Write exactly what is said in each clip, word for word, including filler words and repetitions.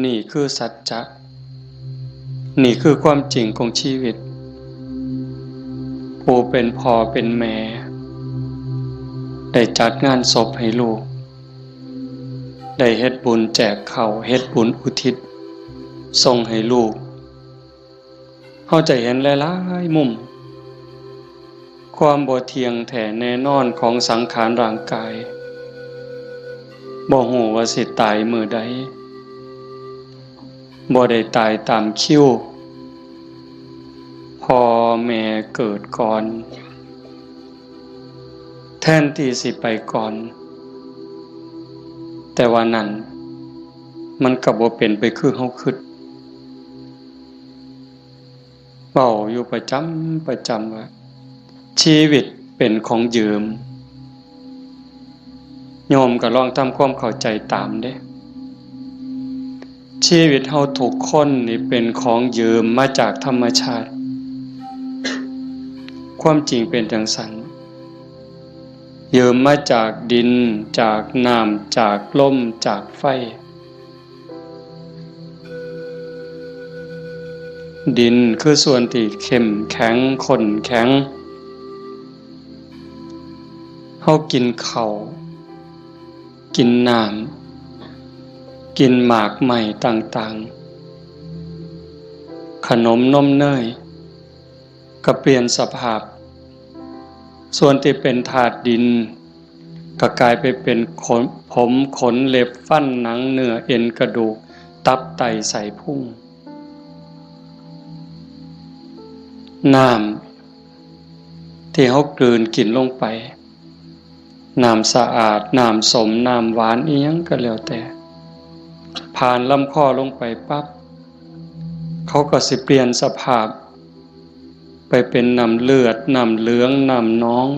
นี่คือสัจจะ นี่คือความจริงของชีวิต ผู้เป็นพ่อเป็นแม่ ได้จัดงานศพให้ลูก ได้เฮ็ดบุญแจกข้าว เฮ็ดบุญอุทิศส่งให้ลูก เฮาจะเห็นหลายๆมุม ความบ่เที่ยงแท้แน่นอนของสังขารร่างกาย บ่ฮู้ว่าสิตายมื้อใด บ่ได้ตายตามคิว พ่อแม่เกิดก่อน แทนที่สิไปก่อน แต่ว่านั่นมันก็บ่เป็นไปคือเฮาคิด เว้าอยู่ประจำประจำว่า ชีวิตเป็นของยืม โยมก็ลองทำความเข้าใจตามเด้ ชีวิตเฮาทุกคนนี่เป็นของยืมมาจากธรรมชาติ ความจริงเป็นจั่งซั้น ยืมมาจากดิน จากน้ำ จากลม จากไฟ ดินคือส่วนที่เข้มแข็ง ข้นแข็ง เฮากินข้าว กินน้ำ กินหมากไม้ต่างๆ ขนมนมเนย ก็เปลี่ยนสภาพ ส่วนที่เป็นธาตุดิน ก็กลายไปเป็นขน ผม ขน เล็บ ฟัน หนัง เนื้อ เอ็น กระดูก ตับ ไต ไส้พุง น้ำที่เฮากลืนกินลงไป น้ำสะอาด น้ำส้ม น้ำหวาน อิหยังก็แล้วแต่ ผ่านลำคอลงไปปั๊บ เขาก็สิเปลี่ยนสภาพ ไปเป็นน้ำเลือด น้ำเหลือง น้ำหนอง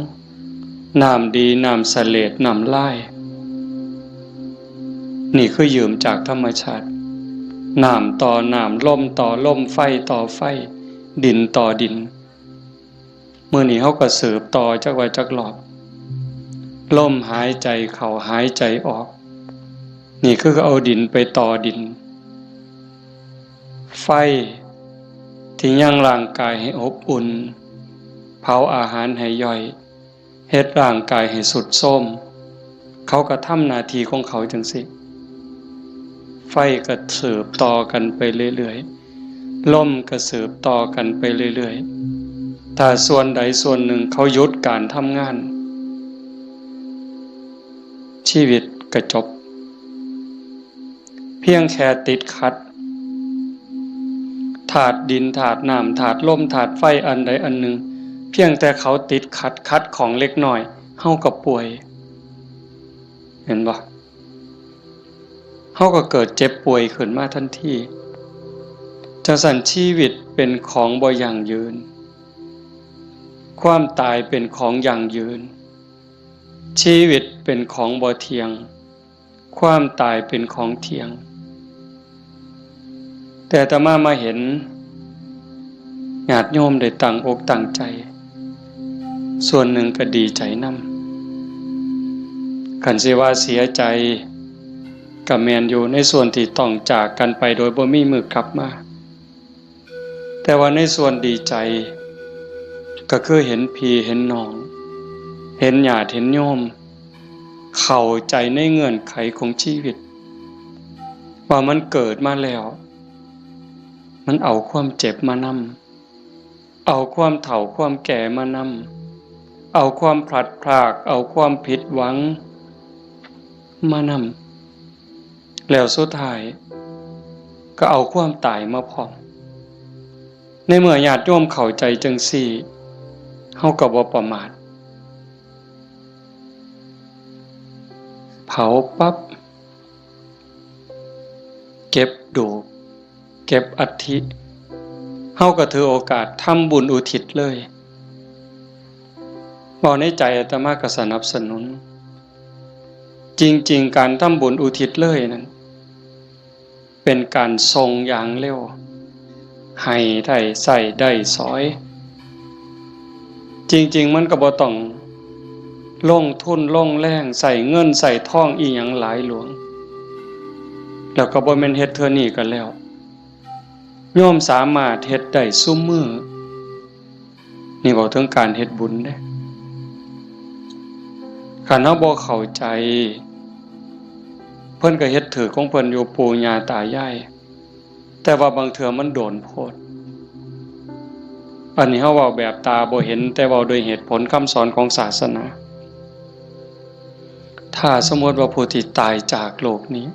น้ำดี น้ำเสลด น้ำลาย นี่คือยืมจากธรรมชาติ น้ำต่อน้ำ ลมต่อลม ไฟต่อไฟ ดินต่อดิน มื้อนี้เฮาก็สืบต่อจักว่าจักรอบ ลมหายใจเข้าหายใจออก นี่คือเอาดินไปต่อดิน ไฟที่ยังร่างกายให้อบอุ่น เผาอาหารให้ย่อย เฮ็ดร่างกายให้ทรุดโทรม เขาก็ทำหน้าที่ของเขาจั่งซี้ ไฟก็สืบต่อกันไปเรื่อยๆ ลมก็สืบต่อกันไปเรื่อยๆ ถ้าส่วนใดส่วนหนึ่งเขาหยุดการทำงาน ชีวิตก็จบ เพียงแค่ติดขัด ธาตุดิน ธาตุน้ำ ธาตุลม ธาตุไฟ อันใดอันหนึ่ง เพียงแต่เขาติดขัด ขัดข้องเล็กน้อย เฮาก็ป่วย เห็นบ่ เฮาก็เกิดเจ็บป่วยขึ้นมาทันที จั่งซั้นชีวิตเป็นของบ่ยั่งยืน ความตายเป็นของยั่งยืน ชีวิตเป็นของบ่เที่ยง ความตายเป็นของเที่ยง แต่อาตมามาเห็นญาติโยมได้ตั้งอกตั้งใจ ส่วนหนึ่งก็ดีใจนำ คันสิว่าเสียใจก็แม่นอยู่ ในส่วนที่ต้องจากกันไปโดยบ่มีมื้อกลับมา แต่ว่าในส่วนดีใจ ก็คือเห็นพี่เห็นน้อง เห็นญาติเห็นโยม เข้าใจในเงื่อนไขของชีวิต ว่ามันเกิดมาแล้ว มันเอาความเจ็บมานำ เอาความเฒ่าความแก่มานำ เอาความพลัดพราก เอาความผิดหวังมานำ แล้วสุดท้ายก็เอาความตายมาพร้อม ในเมื่อญาติโยมเข้าใจจั่งซี้ เฮาก็บ่ประมาท เผาปั๊บ เก็บดูก เก็บอัฐิ เฮาก็ถือโอกาสทำบุญอุทิศเลย เว้าในใจอาตมาก็สนับสนุน จริงๆ การทำบุญอุทิศเลยนั้น เป็นการส่งอย่างเร็ว ให้ได้ใช้ได้สอย จริงๆ มันก็บ่ต้องลงทุนลงแรง ใช้เงินใช้ทองอิหยังหลายหลวง แล้วก็บ่แม่นเฮ็ดเทื่อนี้ก็แล้ว โยมสามารถเฮ็ดได้ซุมื้อ นี่เว้าถึงการเฮ็ดบุญเด้ คันเฮาบ่เข้าใจ เพิ่นก็เฮ็ดถืกของเพิ่นอยู่ ปู่ย่าตายาย แต่ว่าบางเทื่อมันโดนโพด อันนี้เฮาเว้าแบบตาบ่เห็น แต่เว้าโดยเหตุผลคำสอนของศาสนา ถ้าสมมติว่าผู้ที่ตายจากโลกนี้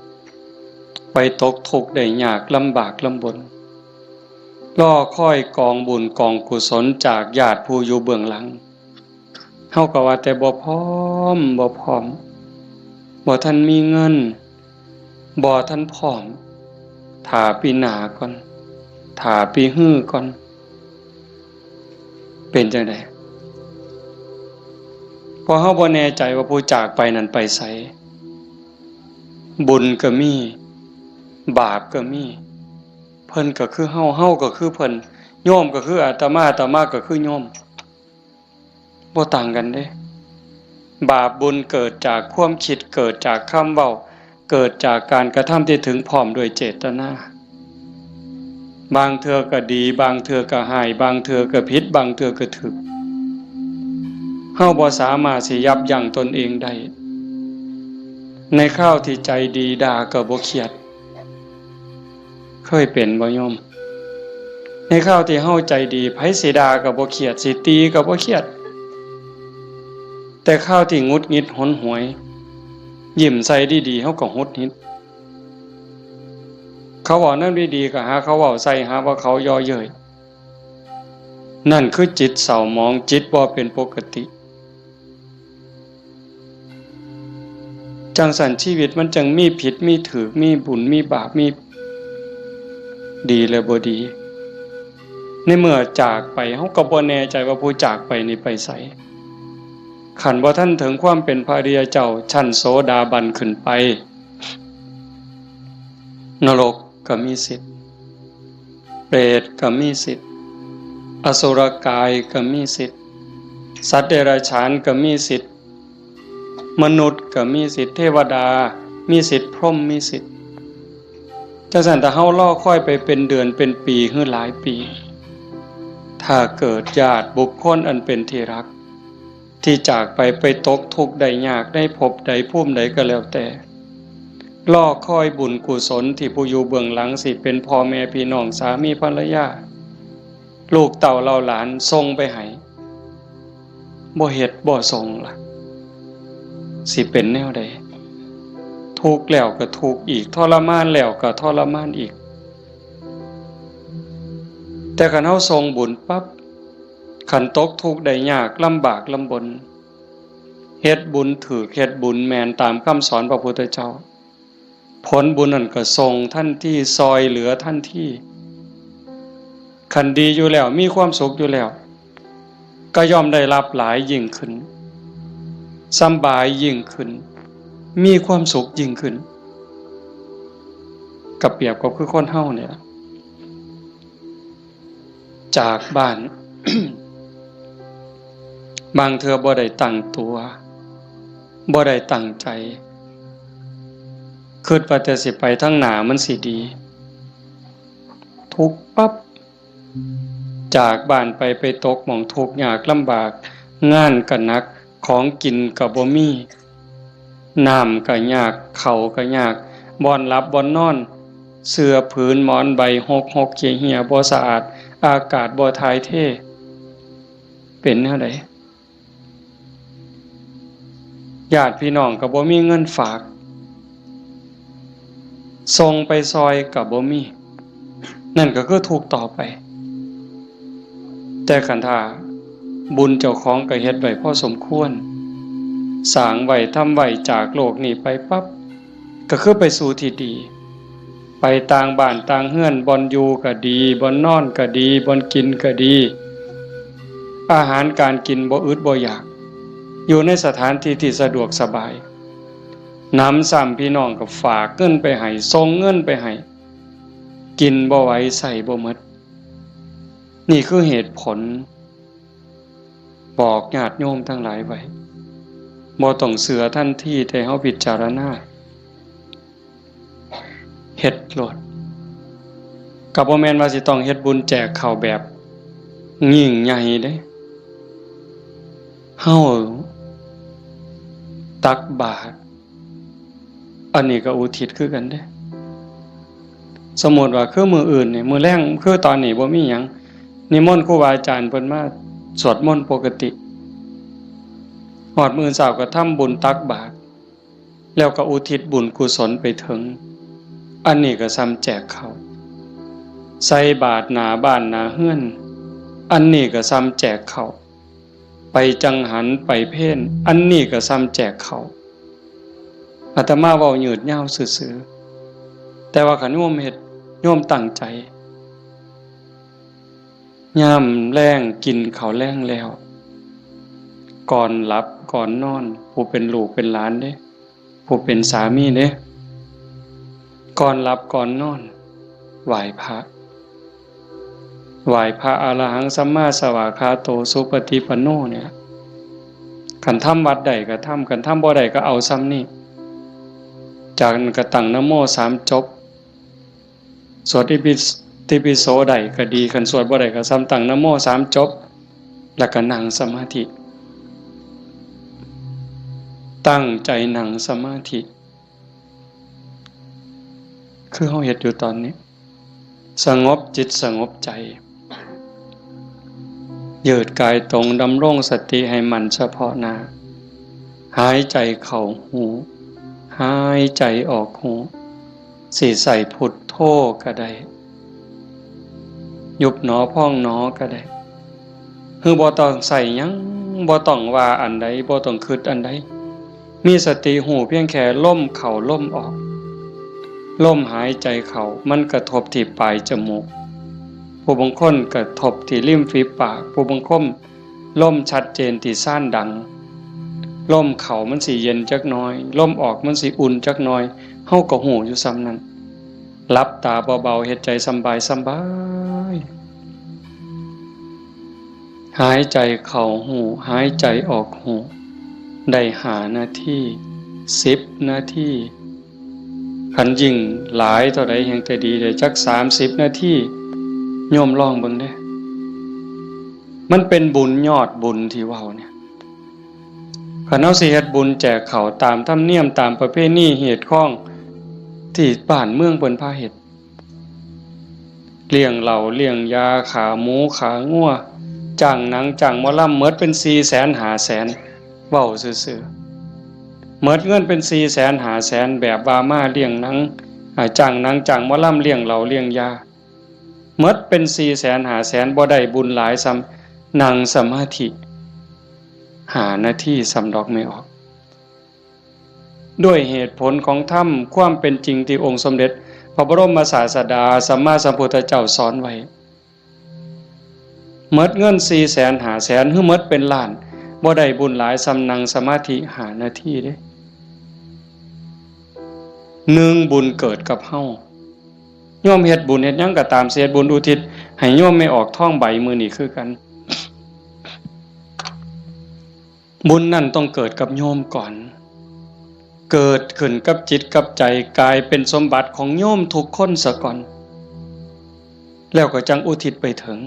ไปตกทุกข์ได้ยากลำบากลำบน รอคอยกองบุญกองกุศลจากญาติผู้อยู่เบื้องหลัง เฮาก็ว่าแต่บ่พร้อม บ่พร้อม บ่ทันมีเงิน บ่ทันพร้อม ถ้าปีหน้าก่อน ถ้าปีฮือก่อน เป็นจั่งใด เพราะเฮาบ่แน่ใจว่าผู้จากไปนั้นไปไส บุญก็มี บาปก็มี เพิ่นก็คือเฮา เฮาก็คือเพิ่น โยมก็คืออาตมา อาตมาก็คือโยม บ่ต่างกันเด้ บาปบุญเกิดจากความคิด เกิดจากคำเว้า เกิดจากการกระทำที่ถึงพร้อมด้วยเจตนา บางเทื่อก็ดี บางเทื่อก็ฮ้าย บางเทื่อก็ผิด บางเทื่อก็ถูก เฮาบ่สามารถสิยับยั้งตนเองได้ ในคราวที่ใจดีด่าก็บ่เครียด เคยเป็นบ่โยม ในคราวที่เฮาใจดี ไผสิด่าก็บ่เครียด สิตีก็บ่เครียด แต่คราวที่หงุดหงิดหนหวย ยิ้มใส่ดีๆ เฮาก็หงุดหงิด เขาเว้าแนวดีๆ ก็หาเขาเว้าใส่ หาว่าเขาเยาะเย้ย นั่นคือจิตเศร้าหมอง จิตบ่เป็นปกติ จั่งซั้นชีวิตมันจั่งมีผิดมีถูก มีบุญมีบาป มีดีและบ่ดี ในเมื่อจากไป เฮาก็บ่แน่ใจว่าผู้จากไปนี่ไปไส คันบ่ทันถึงความเป็นพระอริยเจ้าชั้นโสดาบันขึ้นไป นรกก็มีสิทธิ์ เปรตก็มีสิทธิ์ อสุรกายก็มีสิทธิ์ สัตว์เดรัจฉานก็มีสิทธิ์ มนุษย์ก็มีสิทธิ์ เทวดามีสิทธิ์ พรหมมีสิทธิ์ จั่งซั้นถ้าเฮารอคอยไปเป็นเดือนเป็นปีหรือหลายปี ถ้าเกิดญาติบุคคลอันเป็นที่รัก ที่จากไป ไปตกทุกข์ได้ยากในภพใดภูมิใดก็แล้วแต่ รอคอยบุญกุศลที่ผู้อยู่เบื้องหลัง สิเป็นพ่อแม่พี่น้อง สามีภรรยา ลูกเต้าเหล่าหลานส่งไปให้ บ่เฮ็ดบ่ส่งล่ะ สิเป็นแนวใด ทุกข์แล้วก็ทุกข์อีก ทรมานแล้วก็ทรมานอีก แต่คันเฮาส่งบุญปั๊บ คันตกทุกข์ได้ยากลำบากลำบน เฮ็ดบุญถูก เฮ็ดบุญแม่นตามคำสอนพระพุทธเจ้า ผลบุญนั่นก็ส่งทันที ซ่อยเหลือทันที คันดีอยู่แล้ว มีความสุขอยู่แล้ว ก็ย่อมได้รับหลายยิ่งขึ้น สำบายยิ่งขึ้น มีความสุขยิ่งขึ้น ก็เปรียบกับคือคนเฮานี่ล่ะ จากบ้าน บางเทื่อบ่ได้ตั้งตัว บ่ได้ตั้งใจ คิดว่าแต่สิไปทางหน้ามันสิดี ทุกข์ปั๊บ จากบ้านไป ไปตกหม่องทุกข์ยากลำบาก งานก็หนัก ของกินก็บ่มี น้ำก็ยาก ข้าวก็ยาก บ่อนหลับบ่อนนอน เสื่อผืนหมอนใบหกหกเหี่ยเหี่ย บ่สะอาด อากาศบ่ถ่ายเท เป็นแนวใด ญาติพี่น้องก็บ่มีเงินฝาก ส่งไปซ่อยก็บ่มี นั่นก็คือทุกข์ต่อไป แต่คันถ้าบุญเจ้าของก็เฮ็ดไว้พอสมควร สร้างไว้ ทำไว้ จากโลกนี้ไปปั๊บ ก็คือไปสู่ที่ดี ไปต่างบ้านต่างเฮือน บ่อนอยู่ก็ดี บ่อนนอนก็ดี บ่อนกินก็ดี อาหารการกินบ่อึดบ่อยาก อยู่ในสถานที่ที่สะดวกสบาย หนำซ้ำพี่น้องก็ฝากเงินไปให้ ส่งเงินไปให้ กินบ่ไหว ใช้บ่หมด นี่คือเหตุผล บอกญาติโยมทั้งหลายไว้ บ่ต้องเชื่อทันที แต่เฮาพิจารณา เฮ็ดโลด ก็บ่แม่นว่าสิต้องเฮ็ดบุญแจกข้าวแบบยิ่งใหญ่เด้ เฮาตักบาตร อันนี้ก็อุทิศคือกันเด้ สมมุติว่าคือมื้ออื่นนี่ มื้อแลง คือตอนนี้บ่มีหยัง นิมนต์ครูบาอาจารย์เพิ่นมาสวดมนต์ปกติ ฮอดมื้อเช้าก็ทำบุญตักบาตร แล้วก็อุทิศบุญกุศลไปถึง อันนี้ก็ส่ำแจกข้าว ใส่บาตรหน้าบ้านหน้าเฮือน อันนี้ก็ส่ำแจกข้าว ไปจังหันไปเพล อันนี้ก็ส่ำแจกข้าว อาตมาเว้ายืดยาวซื่อๆ แต่ว่าคันโยมเฮ็ด โยมตั้งใจ ยามแลงกินข้าวแลงแล้ว ก่อนหลับก่อนนอน ผู้เป็นลูกเป็นหลานเด้ ผู้เป็นสามีเด้ ก่อนหลับก่อนนอน ไหว้พระ ไหว้พระอรหังสัมมาสวากขาโตสุปฏิปันโนเนี่ย คันทำวัดได้ก็ทำ คันทำบ่ได้ก็เอาส่ำนี้ จากนั้นก็ตั้งนะโมสามจบ สวดอิติปิโสได้ก็ดี คันสวดบ่ได้ก็ส่ำตั้งนะโมสามจบ แล้วก็นั่งสมาธิ ตั้งใจนั่งสมาธิ คือเฮาเฮ็ดอยู่ตอนนี้ สงบจิตสงบใจ ยืดกายตรง ดำรงสติให้มั่นเฉพาะหน้า หายใจเข้าฮู้ หายใจออกฮู้ สิใส่พุทโธก็ได้ ยุบหนอพองหนอก็ได้ คือบ่ต้องใส่หยัง บ่ต้องว่าอันใด บ่ต้องคิดอันใด มีสติฮู้เพียงแค่ลมเข้าลมออก ลมหายใจเข้ามันกระทบที่ปลายจมูก ผู้บางคนกระทบที่ริมฝีปาก ผู้บางคนลมชัดเจนที่ซานดัง ลมเข้ามันสิเย็นจักหน่อย ลมออกมันสิอุ่นจักหน่อย เฮาก็ฮู้อยู่ส่ำนั้น หลับตาเบาๆ เฮ็ดใจสำบายสำบาย หายใจเข้าฮู้ หายใจออกฮู้ ได้ห้านาที สิบนาที คันยิ่งหลายเท่าใดแฮ่งแต่ดี ได้จักสามสิบนาที โยมลองเบิ่งเด้ มันเป็นบุญยอดบุญที่เว้าเนี่ย คันเฮาสิเฮ็ดบุญแจกข้าวตามธรรมเนียม ตามประเพณีฮีตคองที่บ้านเมืองเพิ่นพาเฮ็ด เลี้ยงเหล้าเลี้ยงยา ฆ่าหมูฆ่างัว จ้างหนังจ้างหมอลำ หมดเป็นสี่แสนห้าแสน เว้าซื่อๆ หมดเงินเป็นสี่แสนห้าแสน แบบว่ามาเลี้ยงหนัง อ่า จ้างหนังจ้างหมอลำ เลี้ยงเหล้าเลี้ยงยา หมดเป็นสี่แสนห้าแสน บ่ได้บุญหลายส่ำนั่งสมาธิห้านาทีส่ำดอก ไม่ออก ด้วยเหตุผลของธรรม ความเป็นจริงที่องค์สมเด็จพระบรมศาสดาสัมมาสัมพุทธเจ้าสอนไว้ หมดเงินสี่แสนห้าแสน หรือหมดเป็นล้าน บ่ได้บุญหลายส่ำนั่งสมาธิห้านาทีเด้ หนึ่ง บุญเกิดกับเฮา โยมเฮ็ดบุญเฮ็ดหยังก็ตาม สิเฮ็ดบุญอุทิศให้โยมแม่ออกทองใบมื้อนี้คือกัน บุญนั่นต้องเกิดกับโยมก่อน เกิดขึ้นกับจิตกับใจ กลายเป็นสมบัติของโยมทุกคนซะก่อน แล้วก็จั่งอุทิศไปถึง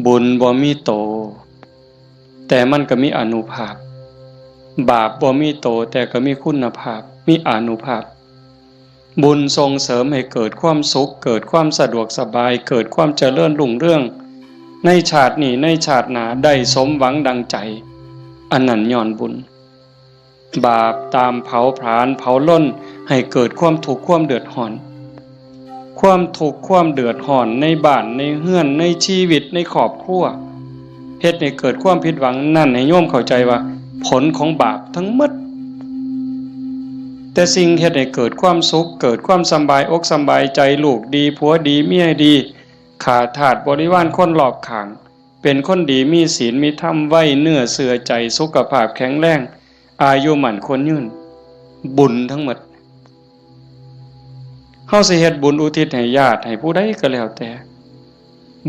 บุญบ่มีโต แต่มันก็มีอานุภาพ บาปบ่มีโต แต่ก็มีคุณภาพ มีอานุภาพ บุญส่งเสริมให้เกิดความสุข เกิดความสะดวกสบาย เกิดความเจริญรุ่งเรือง ในชาตินี้ ในชาติหน้า ได้สมหวังดังใจ อันนั้นย้อนบุญ บาปตามเผาผลาญเผาลนให้เกิดความทุกข์ความเดือดร้อน ความทุกข์ความเดือดร้อนในบ้านในเฮือนในชีวิตในครอบครัว เฮ็ดให้เกิดความผิดหวัง นั่นให้โยมเข้าใจว่าผลของบาปทั้งหมด แต่สิ่งเฮ็ดให้เกิดความสุข เกิดความสำบายอกสำบายใจ ลูกดีผัวดีเมียดี ข้าทาสบริวารคนรอบข้าง เป็นคนดีมีศีลมีธรรม ไว้เนื้อเชื่อใจ สุขภาพแข็งแรง อายุมั่นขวัญยืน บุญทั้งหมด เฮาสิเฮ็ดบุญอุทิศให้ญาติให้ผู้ใดก็แล้วแต่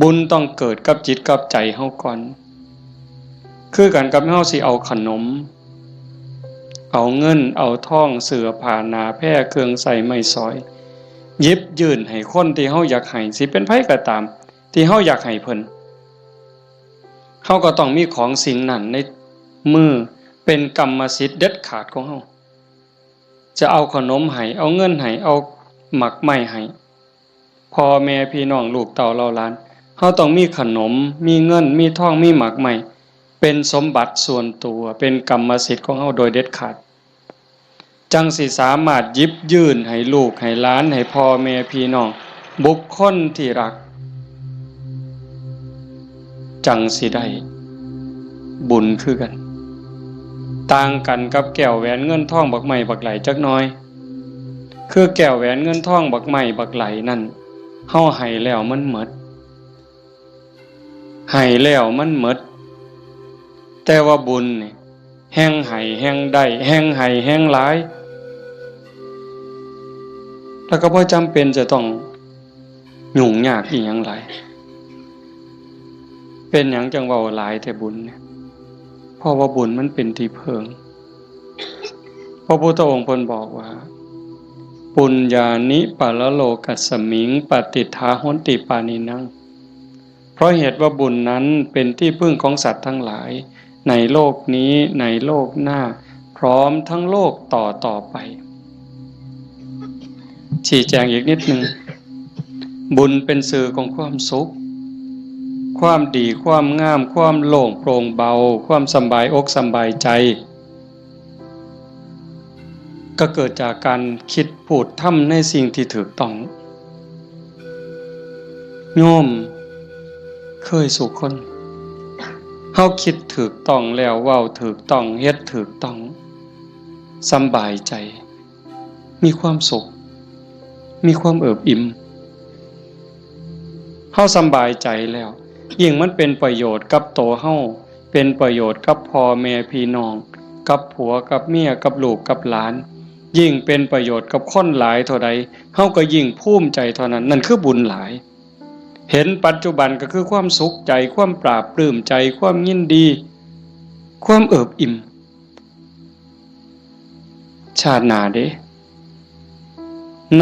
บุญต้องเกิดกับจิตกับใจเฮาก่อน คือกันกับเฮาสิเอาขนม เอาเงินเอาทอง เสื้อผ้าหน้าแพร เครื่องใช้ไม้สอย หยิบยื่นให้คนที่เฮาอยากให้ สิเป็นไผก็ตาม ที่เฮาอยากให้เพิ่น เฮาก็ต้องมีของสิ่งนั้นในมือ เป็นกรรมสิทธิ์เด็ดขาดของเฮา จะเอาขนมให้ เอาเงินให้ เอาหมากไม้ให้ พ่อแม่พี่น้องลูกเต้าเหล่าหลาน เฮาต้องมีขนม มีเงิน มีทอง มีหมากไม้ เป็นสมบัติส่วนตัว เป็นกรรมสิทธิ์ของเฮาโดยเด็ดขาด จั่งสิสามารถหยิบยื่นให้ลูกให้หลาน ให้พ่อแม่พี่น้อง บุคคลที่รัก จั่งสิได้บุญคือกัน ต่างกันกับแก้วแหวนเงินทองบักไม้บักไหลจักหน่อย คือแก้วแหวนเงินทองบักไม้บักไหลนั่น เฮาให้แล้วมันหมด ให้แล้วมันหมด แต่ว่าบุญนี่ แฮ่งให้แฮ่งได้ แฮ่งให้แฮ่งหลาย แล้วก็บ่จำเป็นจะต้องยุ่งยากอีหยังหลาย เป็นหยังจั่งเว้าหลายแต่บุญเนี่ย เพราะว่าบุญมันเป็นที่เพิ่ง พระพุทธองค์เพิ่นบอกว่า ปุญญานิปะระโลกัสสมิง ปะติฏฐาหอนติปาณินัง เพราะเหตุว่าบุญนั้นเป็นที่พึ่งของสัตว์ทั้งหลาย ในโลกนี้ ในโลกหน้า พร้อมทั้งโลกต่อต่อไป ชี้แจงอีกนิดหนึ่ง บุญเป็นสื่อของความสุข ความดี ความงาม ความโล่งโปร่งเบา ความสำบายอกสำบายใจ ก็เกิดจากการคิดพูดทำในสิ่งที่ถูกต้อง โยมเคยสู่คน เฮาคิดถูกต้องแล้ว เว้าถูกต้อง เฮ็ดถูกต้อง สำบายใจ มีความสุข มีความเอิบอิ่ม เฮาสำบายใจแล้ว ยิ่งมันเป็นประโยชน์กับตัวเฮา เป็นประโยชน์กับพ่อแม่พี่น้อง กับผัวกับเมีย กับลูกกับหลาน ยิ่งเป็นประโยชน์กับคนหลายเท่าใด เฮาก็ยิ่งภูมิใจเท่านั้น นั่นคือบุญหลาย เห็นปัจจุบันก็คือความสุขใจ ความปลาบปลื้มใจ ความยินดี ความเอิบอิ่ม ชาติหน้าเด้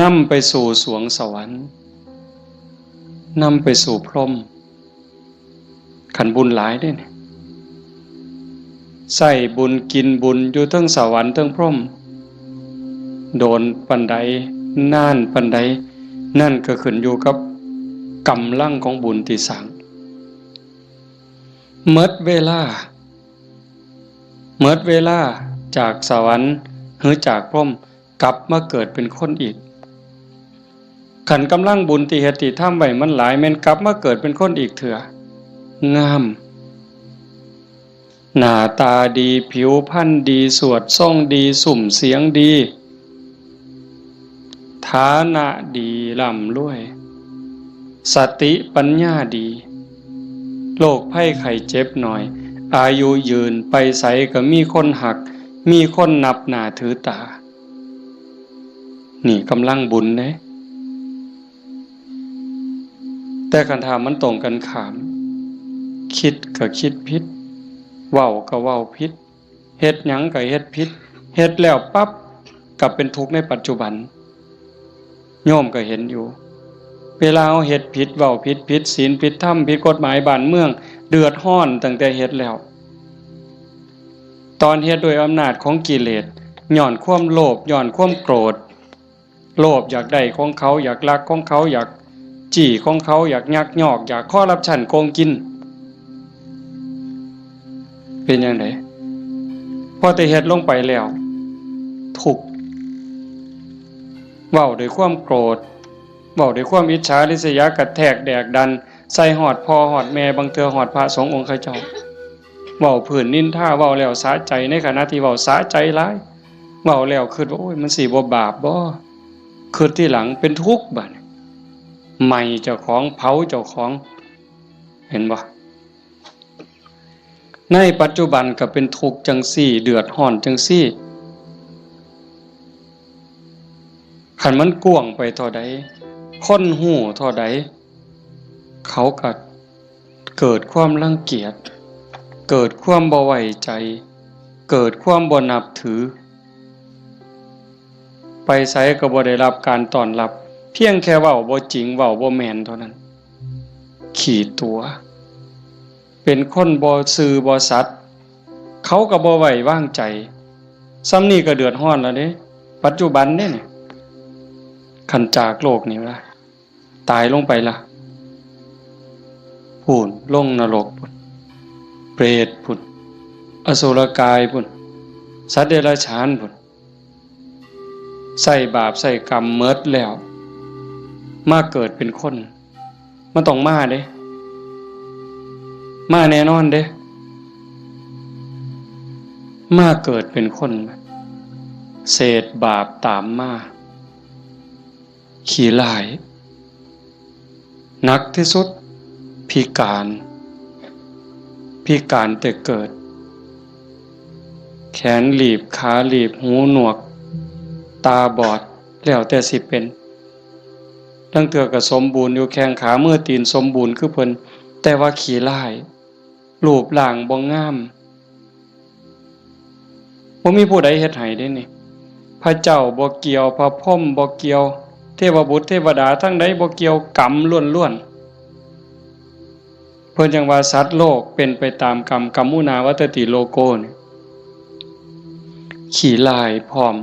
นำไปสู่สวงสวรรค์ นำไปสู่พรหม คันบุญหลายเด้เนี่ย ใช้บุญกินบุญอยู่เทิงสวรรค์เทิงพรหม โดนปานใด นานปานใด นั่นก็ขึ้นอยู่กับกำลังของบุญที่สร้าง หมดเวลา หมดเวลาจากสวรรค์หรือจากพรหม กลับมาเกิดเป็นคนอีก คันกำลังบุญที่เฮ็ดที่ทำไว้มันหลาย แม่นกลับมาเกิดเป็นคนอีกเทื่อ งาม หน้าตาดี ผิวพรรณดี สวดทรงดี ซุ่มเสียงดี ฐานะดี ร่ำรวย สติปัญญาดี โรคภัยไข้เจ็บน้อย อายุยืน ไปไสก็มีคนฮัก มีคนนับหน้าถือตา นี่กำลังบุญเด้ แต่คันถ้ามันตรงกันข้าม คิดก็คิดผิด เว้าก็เว้าผิด เฮ็ดหยังก็เฮ็ดผิด เฮ็ดแล้วปั๊บ กลับเป็นทุกข์ในปัจจุบัน โยมก็เห็นอยู่ เวลาเฮาเฮ็ดผิด เว้าผิด ผิดศีล ผิดธรรม ผิดกฎหมายบ้านเมือง เดือดร้อนตั้งแต่เฮ็ดแล้ว ตอนเฮ็ดด้วยอำนาจของกิเลส ย้อนความโลภ ย้อนความโกรธ โลภอยากได้ของเขา อยากลักของเขา อยากจี้ของเขา อยากยักยอก อยากคอร์รัปชัน โกงกิน เป็นจั่งใด พอแต่เฮ็ดลงไปแล้ว ทุกข์ เว้าด้วยความโกรธ เว้าด้วยความอิจฉาริษยา กระแทกแดกดัน ใส่ฮอดพ่อฮอดแม่ บางเทื่อฮอดพระสงฆ์องค์เขาเจ้า เว้าพื้นนินทา เว้าแล้วสะใจ ในขณะที่เว้าสะใจหลาย เว้าแล้วคิดว่า โอ้ย มันสิบ่บาปบ่ คิดทีหลังเป็นทุกข์บัดนี้ ไหม้เจ้าของ เผาเจ้าของ เห็นบ่ ในปัจจุบันก็เป็นทุกข์จั่งซี้ เดือดร้อนจั่งซี้ คันมันกว้างไปเท่าใด คนฮู้เท่าใด เขาก็เกิดความรังเกียจ เกิดความบ่ไว้ใจ เกิดความบ่นับถือ ไปไสก็บ่ได้รับการต้อนรับ เพียงแค่เว้าบ่จริง เว้าบ่แม่นเท่านั้น ขี้ตั๋ว เป็นคนบ่ซื่อบ่สัตย์ เขาก็บ่ไว้วางใจ ส่ำนี้ก็เดือดร้อนแล้วเด้ ปัจจุบันเด้นี่ คันจากโลกนี้ละ ตายลงไปละ พู้น ลงนรกพู้น เปรตพู้น อสุรกายพู้น สัตว์เดรัจฉานพู้น ใช้บาปใช้กรรมหมดแล้ว มาเกิดเป็นคน มันต้องมาเด้ มาแน่นอนเด้ มาเกิดเป็นคน เศษบาปตามมา ขี้ร้าย หนักที่สุด พิการ พิการแต่เกิด แขนหลีบ ขาหลีบ หูหนวก ตาบอด แล้วแต่สิเป็น ลางเทื่อก็สมบูรณ์อยู่ แข้งขามือตีนสมบูรณ์คือเพิ่น แต่ว่าขี้ร้าย รูปร่างบ่งาม บ่มีผู้ใดเฮ็ดให้เด้นี่ พระเจ้าบ่เกี่ยว พระพรหมบ่เกี่ยว เทวบุตรเทวดาทั้งใดบ่เกี่ยว กรรมล้วนๆ เพิ่นจั่งว่าสัตว์โลกเป็นไปตามกรรม กัมมุนาวัตติโลโกนี่ ขี้ร้ายพร้อม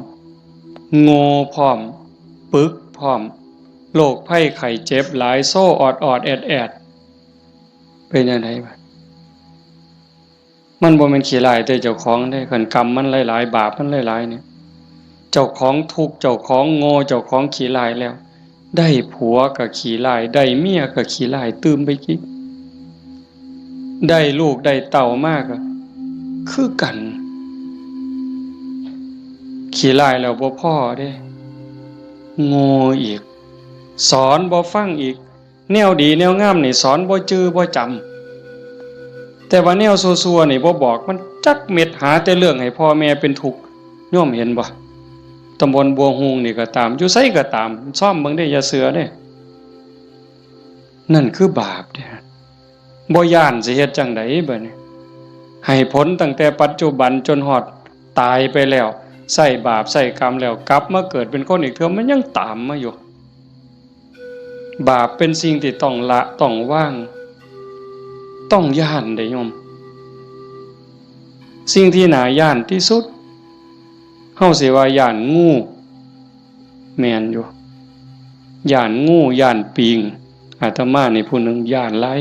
โง่พร้อม ปึกพร้อม โรคภัยไข้เจ็บหลาย โซออดๆ แอดๆ เป็นจั่งใดบาด มันบ่แม่นขี้ร้ายแต่เจ้าของเด้ คันกรรมมันหลายๆ บาปมันหลายๆ เนี่ย เจ้าของทุกข์ เจ้าของโง่ เจ้าของขี้ร้ายแล้ว ได้ผัวก็ขี้ร้าย ได้เมียก็ขี้ร้ายตื่มไปอีก ได้ลูกได้เต้ามาก็คือกัน ขี้ร้ายแล้วบ่พอเด้ โง่อีก สอนบ่ฟังอีก แนวดีแนวงามนี่สอนบ่จื่อบ่จำ แต่ว่าแนวซั่วๆ นี่บ่บอกมันจักเม็ด หาแต่เรื่องให้พ่อแม่เป็นทุกข์ โยมเห็นบ่ ตำบลบัวฮูงนี่ก็ตาม อยู่ไสก็ตาม ซ่อมเบิ่งเด้ อย่าเชื่อเด้ นั่นคือบาปเด้ บ่ย้านสิเฮ็ดจั่งใดบัดนี้ ให้ผลตั้งแต่ปัจจุบันจนฮอดตายไปแล้ว ใช้บาปใช้กรรมแล้ว กลับมาเกิดเป็นคนอีกเทื่อ มันยังตามมาอยู่ บาปเป็นสิ่งที่ต้องละ ต้องวาง ต้องย้านเด้โยม สิ่งที่น่าย้านที่สุด เฮาสิว่าย้านงู แม่นอยู่ ย้านงู ย้านปิง อาตมานี่ผู้หนึ่งย้านหลาย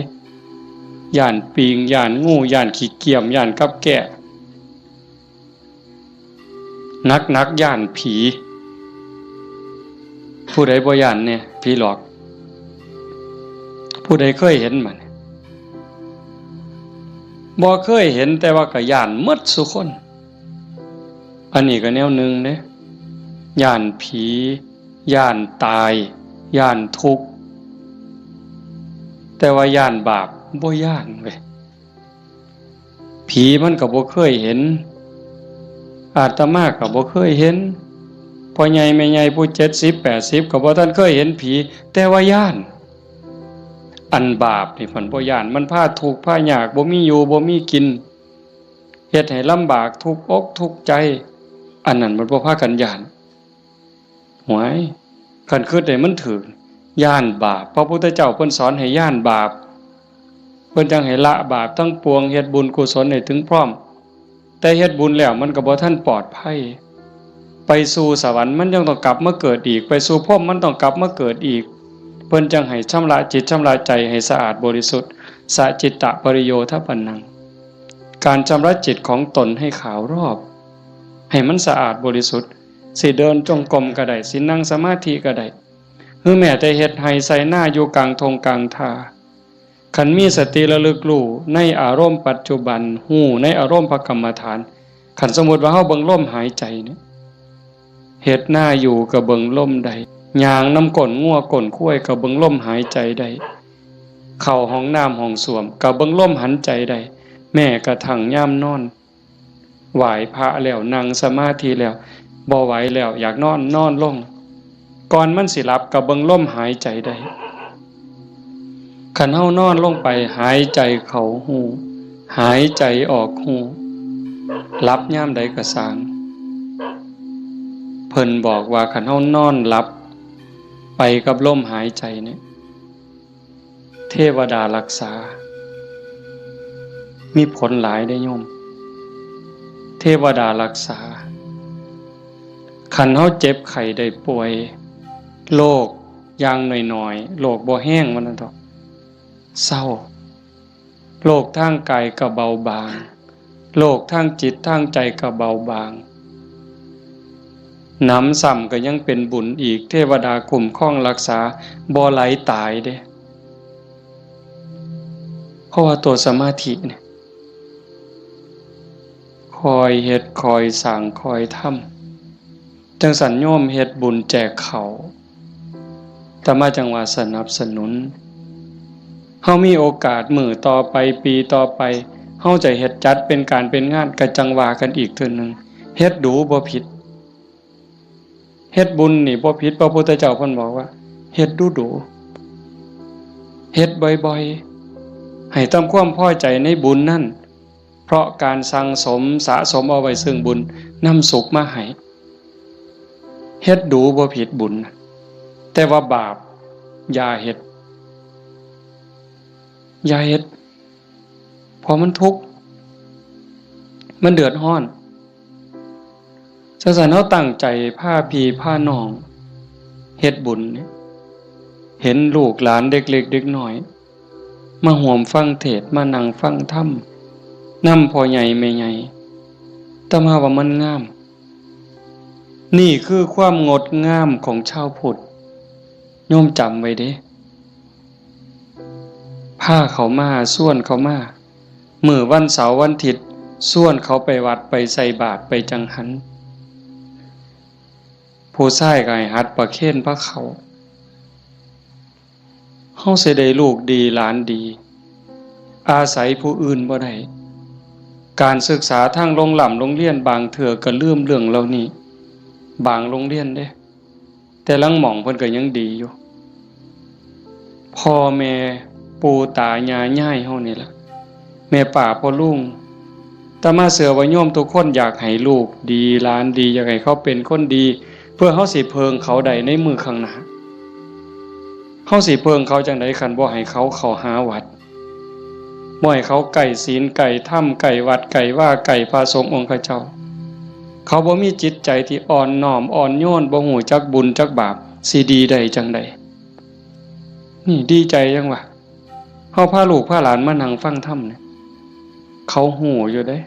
ย้านปิง ย้านงู ย้านขี้เกียม ย้านกับแก้ หนักๆ ย้านผี ผู้ใดบ่ย้านแน่ ผีหลอก ผู้ใดเคยเห็นบ่เนี่ย บ่เคยเห็น แต่ว่าก็ย้านหมดซุคน อันนี้ก็แนวหนึ่งเด้ ย้านผี ย้านตาย ย้านทุกข์ แต่ว่าย้านบาปบ่ย้านเว้ย ผีมันก็บ่เคยเห็น อาตมาก็บ่เคยเห็น พ่อใหญ่แม่ใหญ่ผู้เจ็ดสิบแปดสิบก็บ่ทันเคยเห็นผี แต่ว่าย้าน อันบาปนี่เพิ่นบ่ย้าน มันพาทุกข์พายาก บ่มีอยู่บ่มีกิน เฮ็ดให้ลำบากทุกข์อกทุกข์ใจ อันนั้นมันบ่พากันย้าน หวย คันคิดให้มันถูก ย้านบาป พระพุทธเจ้าเพิ่นสอนให้ย้านบาป เพิ่นจั่งให้ละบาปทั้งปวง เฮ็ดบุญกุศลให้ถึงพร้อม แต่เฮ็ดบุญแล้วมันก็บ่ทันปลอดภัย ไปสู่สวรรค์มันยังต้องกลับมาเกิดอีก ไปสู่พรหมมันต้องกลับมาเกิดอีก เพิ่นจั่งให้ชำระจิตชำระใจให้สะอาดบริสุทธิ์ สะจิตตะปริโยทปปันนัง การชำระจิตของตนให้ขาวรอบ ให้มันสะอาดบริสุทธิ์ สิเดินจงกรมก็ได้ สินั่งสมาธิก็ได้ หรือแม้แต่เฮ็ดไร่ไถนาอยู่กลางท่งกลางท่า คันมีสติระลึกรู้ในอารมณ์ปัจจุบัน รู้ในอารมณ์พระกรรมฐาน คันสมมุติว่าเฮาเบิ่งลมหายใจเนี่ย เฮ็ดนาอยู่ก็เบิ่งลมได้ ย่างนำก้นงัวก้นควายก็เบิ่งลมหายใจได้ เข้าห้องน้ำห้องส้วมก็เบิ่งลมหายใจได้ แม้กระทั่งยามนอน ไหว้พระแล้ว นั่งสมาธิแล้ว บ่ไหวแล้ว อยากนอน นอนลง ก่อนมันสิหลับก็เบิ่งลมหายใจได้ คันเฮานอนลงไป หายใจเข้ารู้ หายใจออกรู้ หลับยามใดก็ซ่าง เพิ่นบอกว่าคันเฮานอนหลับไปกับลมหายใจเนี่ย เทวดารักษา มีผลหลายเด้อโยม เทวดารักษา คันเฮาเจ็บไข้ได้ป่วย โรคอย่างน้อยๆ โรคบ่แฮงว่าซั่นเถาะ เซา โรคทางกายก็เบาบาง โรคทางจิตทางใจก็เบาบาง หนำซ้ำก็ยังเป็นบุญอีก เทวดาคุ้มครองรักษา บ่ไหลตายเด้ เพราะว่าตัวสมาธิเนี่ย คอยเฮ็ด คอยสร้าง คอยทำ จั่งซั้นโยมเฮ็ดบุญแจกข้าว อาตมาจั่งว่าสนับสนุน เฮามีโอกาสมื้อต่อไป ปีต่อไป เฮาจะเฮ็ดจัดเป็นการเป็นงาน ก็จั่งว่ากันอีกเทื่อหนึ่ง เฮ็ดดูบ่ผิด เฮ็ดบุญนี่บ่ผิด พระพุทธเจ้าเพิ่นบอกว่า เฮ็ดดูดู เฮ็ดบ่อยๆ ให้ทำความพอใจในบุญนั่น เพราะการสั่งสมสะสมเอาไว้ซึ่งบุญ นำสุขมาให้ เฮ็ดดูบ่ผิดบุญ แต่ว่าบาปอย่าเฮ็ด อย่าเฮ็ด เพราะมันทุกข์ มันเดือดร้อน จั่งซั้นเฮาตั้งใจพาพี่พาน้องเฮ็ดบุญเนี่ย เห็นลูกหลานเด็กเล็กเด็กน้อย มาร่วมฟังเทศน์ มานั่งฟังธรรม นำพ่อใหญ่แม่ใหญ่ อาตมาว่ามันงาม นี่คือความงดงามของชาวพุทธ โยมจำไว้เด้ พาเขามา ชวนเขามา มื้อวันเสาร์วันอาทิตย์ ชวนเขาไปวัด ไปใส่บาตร ไปจังหัน ผู้ชายก็ให้หัดประเคนพาเข้า เฮาสิได้ลูกดีหลานดี อาศัยผู้อื่นบ่ได้ การศึกษาทางโรงร่ำโรงเรียนบางเทื่อก็ลืมเรื่องเหล่านี้ บางโรงเรียนเด้ แต่ลางหม่องเพิ่นก็ยังดีอยู่ พ่อแม่ปู่ตายายยายเฮานี่ล่ะ แม่ป้าพ่อลุง อาตมาเชื่อว่าโยมทุกคนอยากให้ลูกดีหลานดี อยากให้เขาเป็นคนดี เพื่อเฮาสิเพิ่งเขาได้ในมื้อข้างหน้า เฮาสิเพิ่งเขาจั่งใดคันบ่ให้เขาเข้าหาวัด บ่ให้เขาใกล้ศีลใกล้ธรรม ใกล้วัดใกล้วา ใกล้พระสงฆ์องค์ข้าเจ้า เขาบ่มีจิตใจที่อ่อนน้อมอ่อนโยน บ่ฮู้จักบุญจักบาป สิดีได้จั่งใด นี่ดีใจจั่งวะ เฮาพาลูกพาหลานมานั่งฟังธรรมเนี่ย เขาฮู้อยู่เด้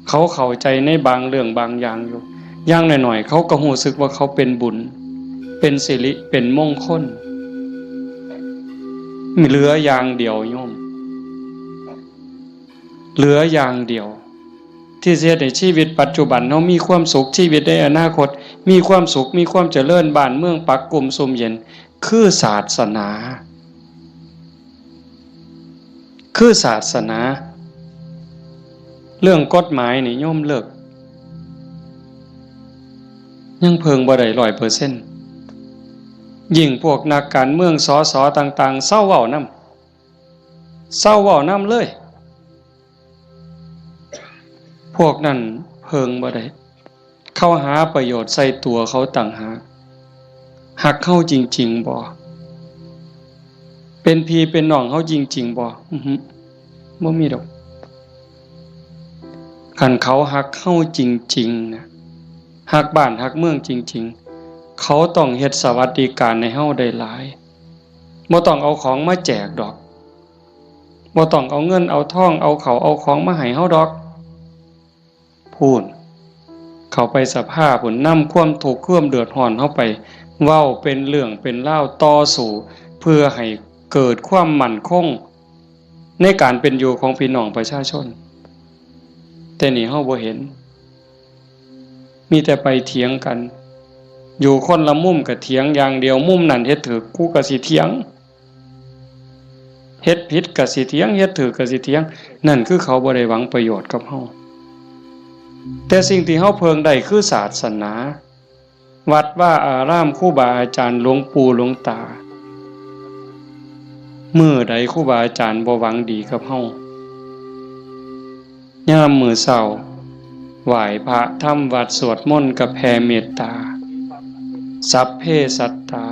เขาเข้าใจในบางเรื่องบางอย่างอยู่ อย่างน้อยๆ เขาก็ฮู้สึกว่าเขาเป็นบุญ เป็นสิริ เป็นมงคล เหลืออย่างเดียวโยม เหลืออย่างเดียว ที่สิเฮ็ดให้ชีวิตปัจจุบันเฮามีความสุข ชีวิตในอนาคตมีความสุข มีความเจริญ บ้านเมืองปักกุมซุ่มเย็น คือศาสนา คือศาสนา เรื่องกฎหมายนี่โยมเลิก ยังเพิ่งบ่ได้ร้อยเปอร์เซ็นต์ ยิ่งพวกนักการเมือง สส ต่างๆ เซาเว้านำ เซาเว้านำเลย พวกนั้นเพิ่งบ่ได้ เขาหาประโยชน์ใส่ตัวเขาต่างหาก ฮักเฮาจริงๆบ่ เป็นพี่เป็นน้องเฮาจริงๆบ่ อื้อหือ บ่มีดอก คันเขาฮักเฮาจริงๆ นะ ฮักบ้านฮักเมืองจริงๆ เขาต้องเฮ็ดสวัสดิการให้เฮาได้หลาย บ่ต้องเอาของมาแจกดอก บ่ต้องเอาเงินเอาทอง เอาข้าวเอาของมาให้เฮาดอก พู้น เข้าไปสภาพู้น นำความทุกข์ความเดือดร้อนเฮาไป เว้าเป็นเรื่องเป็นราว ต่อสู้ เพื่อให้เกิดความมั่นคง ในการเป็นอยู่ของพี่น้องประชาชน แต่นี่เฮาบ่เห็น มีแต่ไปเถียงกัน อยู่คนละมุมก็เถียงอย่างเดียว มุมนั้นเฮ็ดถูก กูก็สิเถียง เฮ็ดผิดก็สิเถียง เฮ็ดถูกก็สิเถียง นั่นคือเขาบ่ได้หวังประโยชน์กับเฮา แต่สิ่งที่เฮาเพิ่งได้คือศาสนา วัดวาอาราม ครูบาอาจารย์ หลวงปู่หลวงตา มื้อใดครูบาอาจารย์บ่หวังดีกับเฮา ยามมื้อเช้า ไหว้พระทำวัตรสวดมนต์กับแผ่เมตตา สัพเพสัตตา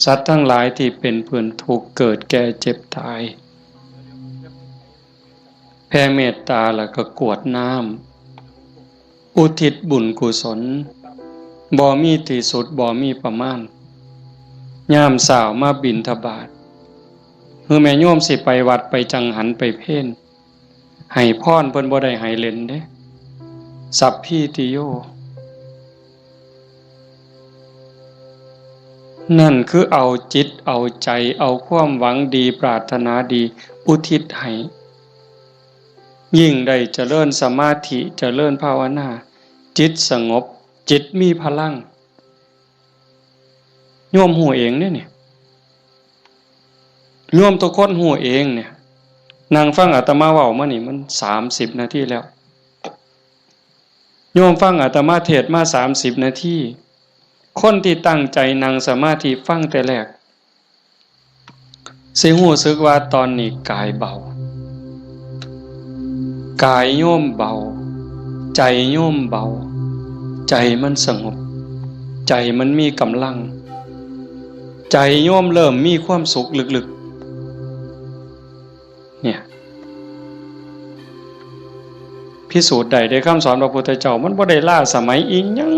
สัตว์ทั้งหลายที่เป็นเพื่อนทุกข์เกิดแก่เจ็บตาย แผ่เมตตาแล้วก็กรวดน้ำ อุทิศบุญกุศล บ่มีที่สุด บ่มีประมาณ ยามเช้ามาบิณฑบาต คือแม่โยมสิไปวัดไปจังหันไปเพล ให้พรเพิ่นบ่ได้ให้เล่นเด้ สัพพีติโย นั่นคือเอาจิตเอาใจ เอาความหวังดีปรารถนาดีอุทิศให้ ยิ่งได้เจริญสมาธิเจริญภาวนา จิตสงบ จิตมีพลัง โยมฮู้เองเด้เนี่ย โยมทุกคนฮู้เองเนี่ย นั่งฟังอาตมาเว้ามานี่มันสามสิบนาทีแล้ว โยมฟังอาตมาเทศน์มาสามสิบนาที คนที่ตั้งใจนั่งสมาธิฟังแต่แรก สิฮู้สึกว่าตอนนี้กายเบา กายโยมเบา ใจโยมเบา ใจมันสงบ ใจมันมีกำลัง ใจโยมเริ่มมีความสุขลึกๆ เนี่ย พิสูจน์ได้เด้ คำสอนพระพุทธเจ้า มันบ่ได้ล้าสมัยอีหยัง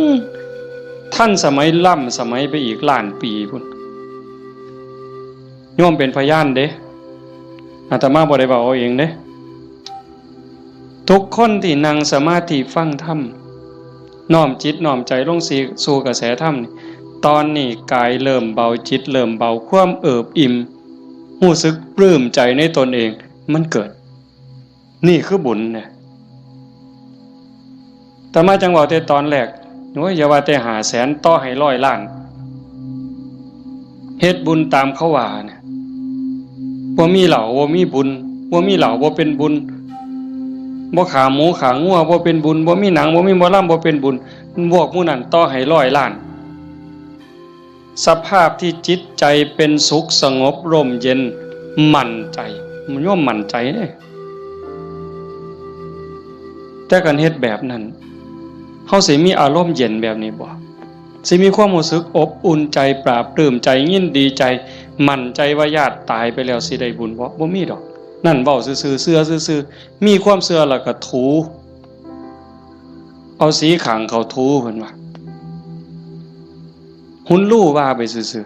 ทันสมัยล้ำสมัยไปอีกล้านปีพุ้น โยมเป็นพยานเด้ อาตมาบ่ได้เว้าเอาเองเด้ ทุกคนที่นั่งสมาธิฟังธรรม น้อมจิตน้อมใจลงสู่กระแสธรรมนี่ ตอนนี้กายเริ่มเบา จิตเริ่มเบา ความเอิบอิ่ม ฮู้สึกปลื้มใจในตนเอง มันเกิด นี่คือบุญเนี่ย อาตมาจั่งเว้าแต่ตอนแรก โอ้ย อย่าว่าแต่ห้าแสน ต่อให้ร้อยล้าน เฮ็ดบุญตามเขาว่าเนี่ย บ่มีเหล้าบ่มีบุญ บ่มีเหล้าบ่เป็นบุญ บ่ฆ่าหมูฆ่างัวบ่เป็นบุญ บ่มีหนังบ่มีหมอลำบ่เป็นบุญ พวกหมู่นั้นต่อให้ร้อยล้าน สภาพที่จิตใจเป็นสุขสงบร่มเย็น มั่นใจ มันย่อมมั่นใจเด้ แต่การเฮ็ดแบบนั้น เฮาสิมีอารมณ์เย็นแบบนี้บ่ สิมีความรู้สึกอบอุ่นใจ ปลาบปลื้มใจ ยินดีใจ มั่นใจว่าญาติตายไปแล้วสิได้บุญบ่ บ่มีดอก นั่นเว้าซื่อๆ เชื่อซื่อๆ มีความเชื่อแล้วก็ถู เอาสีข้างเขาถูเพิ่นว่า หุนลู่ว่าไปซื่อ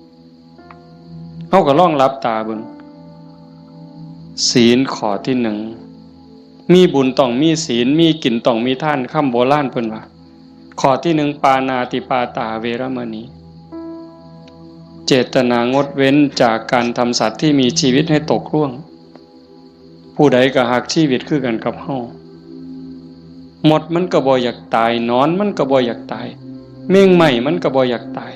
ๆ เฮาก็ลองหลับตาเบิ่ง ศีลข้อที่หนึ่ง มีบุญต้องมีศีล มีกินต้องมีทาน คำโบราณเพิ่นว่า ข้อที่หนึ่ง ปาณาติปาตาเวรมณี เจตนางดเว้นจากการทำสัตว์ที่มีชีวิตให้ตกร่วง ผู้ใดก็ฮักชีวิตคือกันกับเฮา มดมันก็บ่อยากตาย หนอนมันก็บ่อยากตาย แมงไหม้มันก็บ่อยากตาย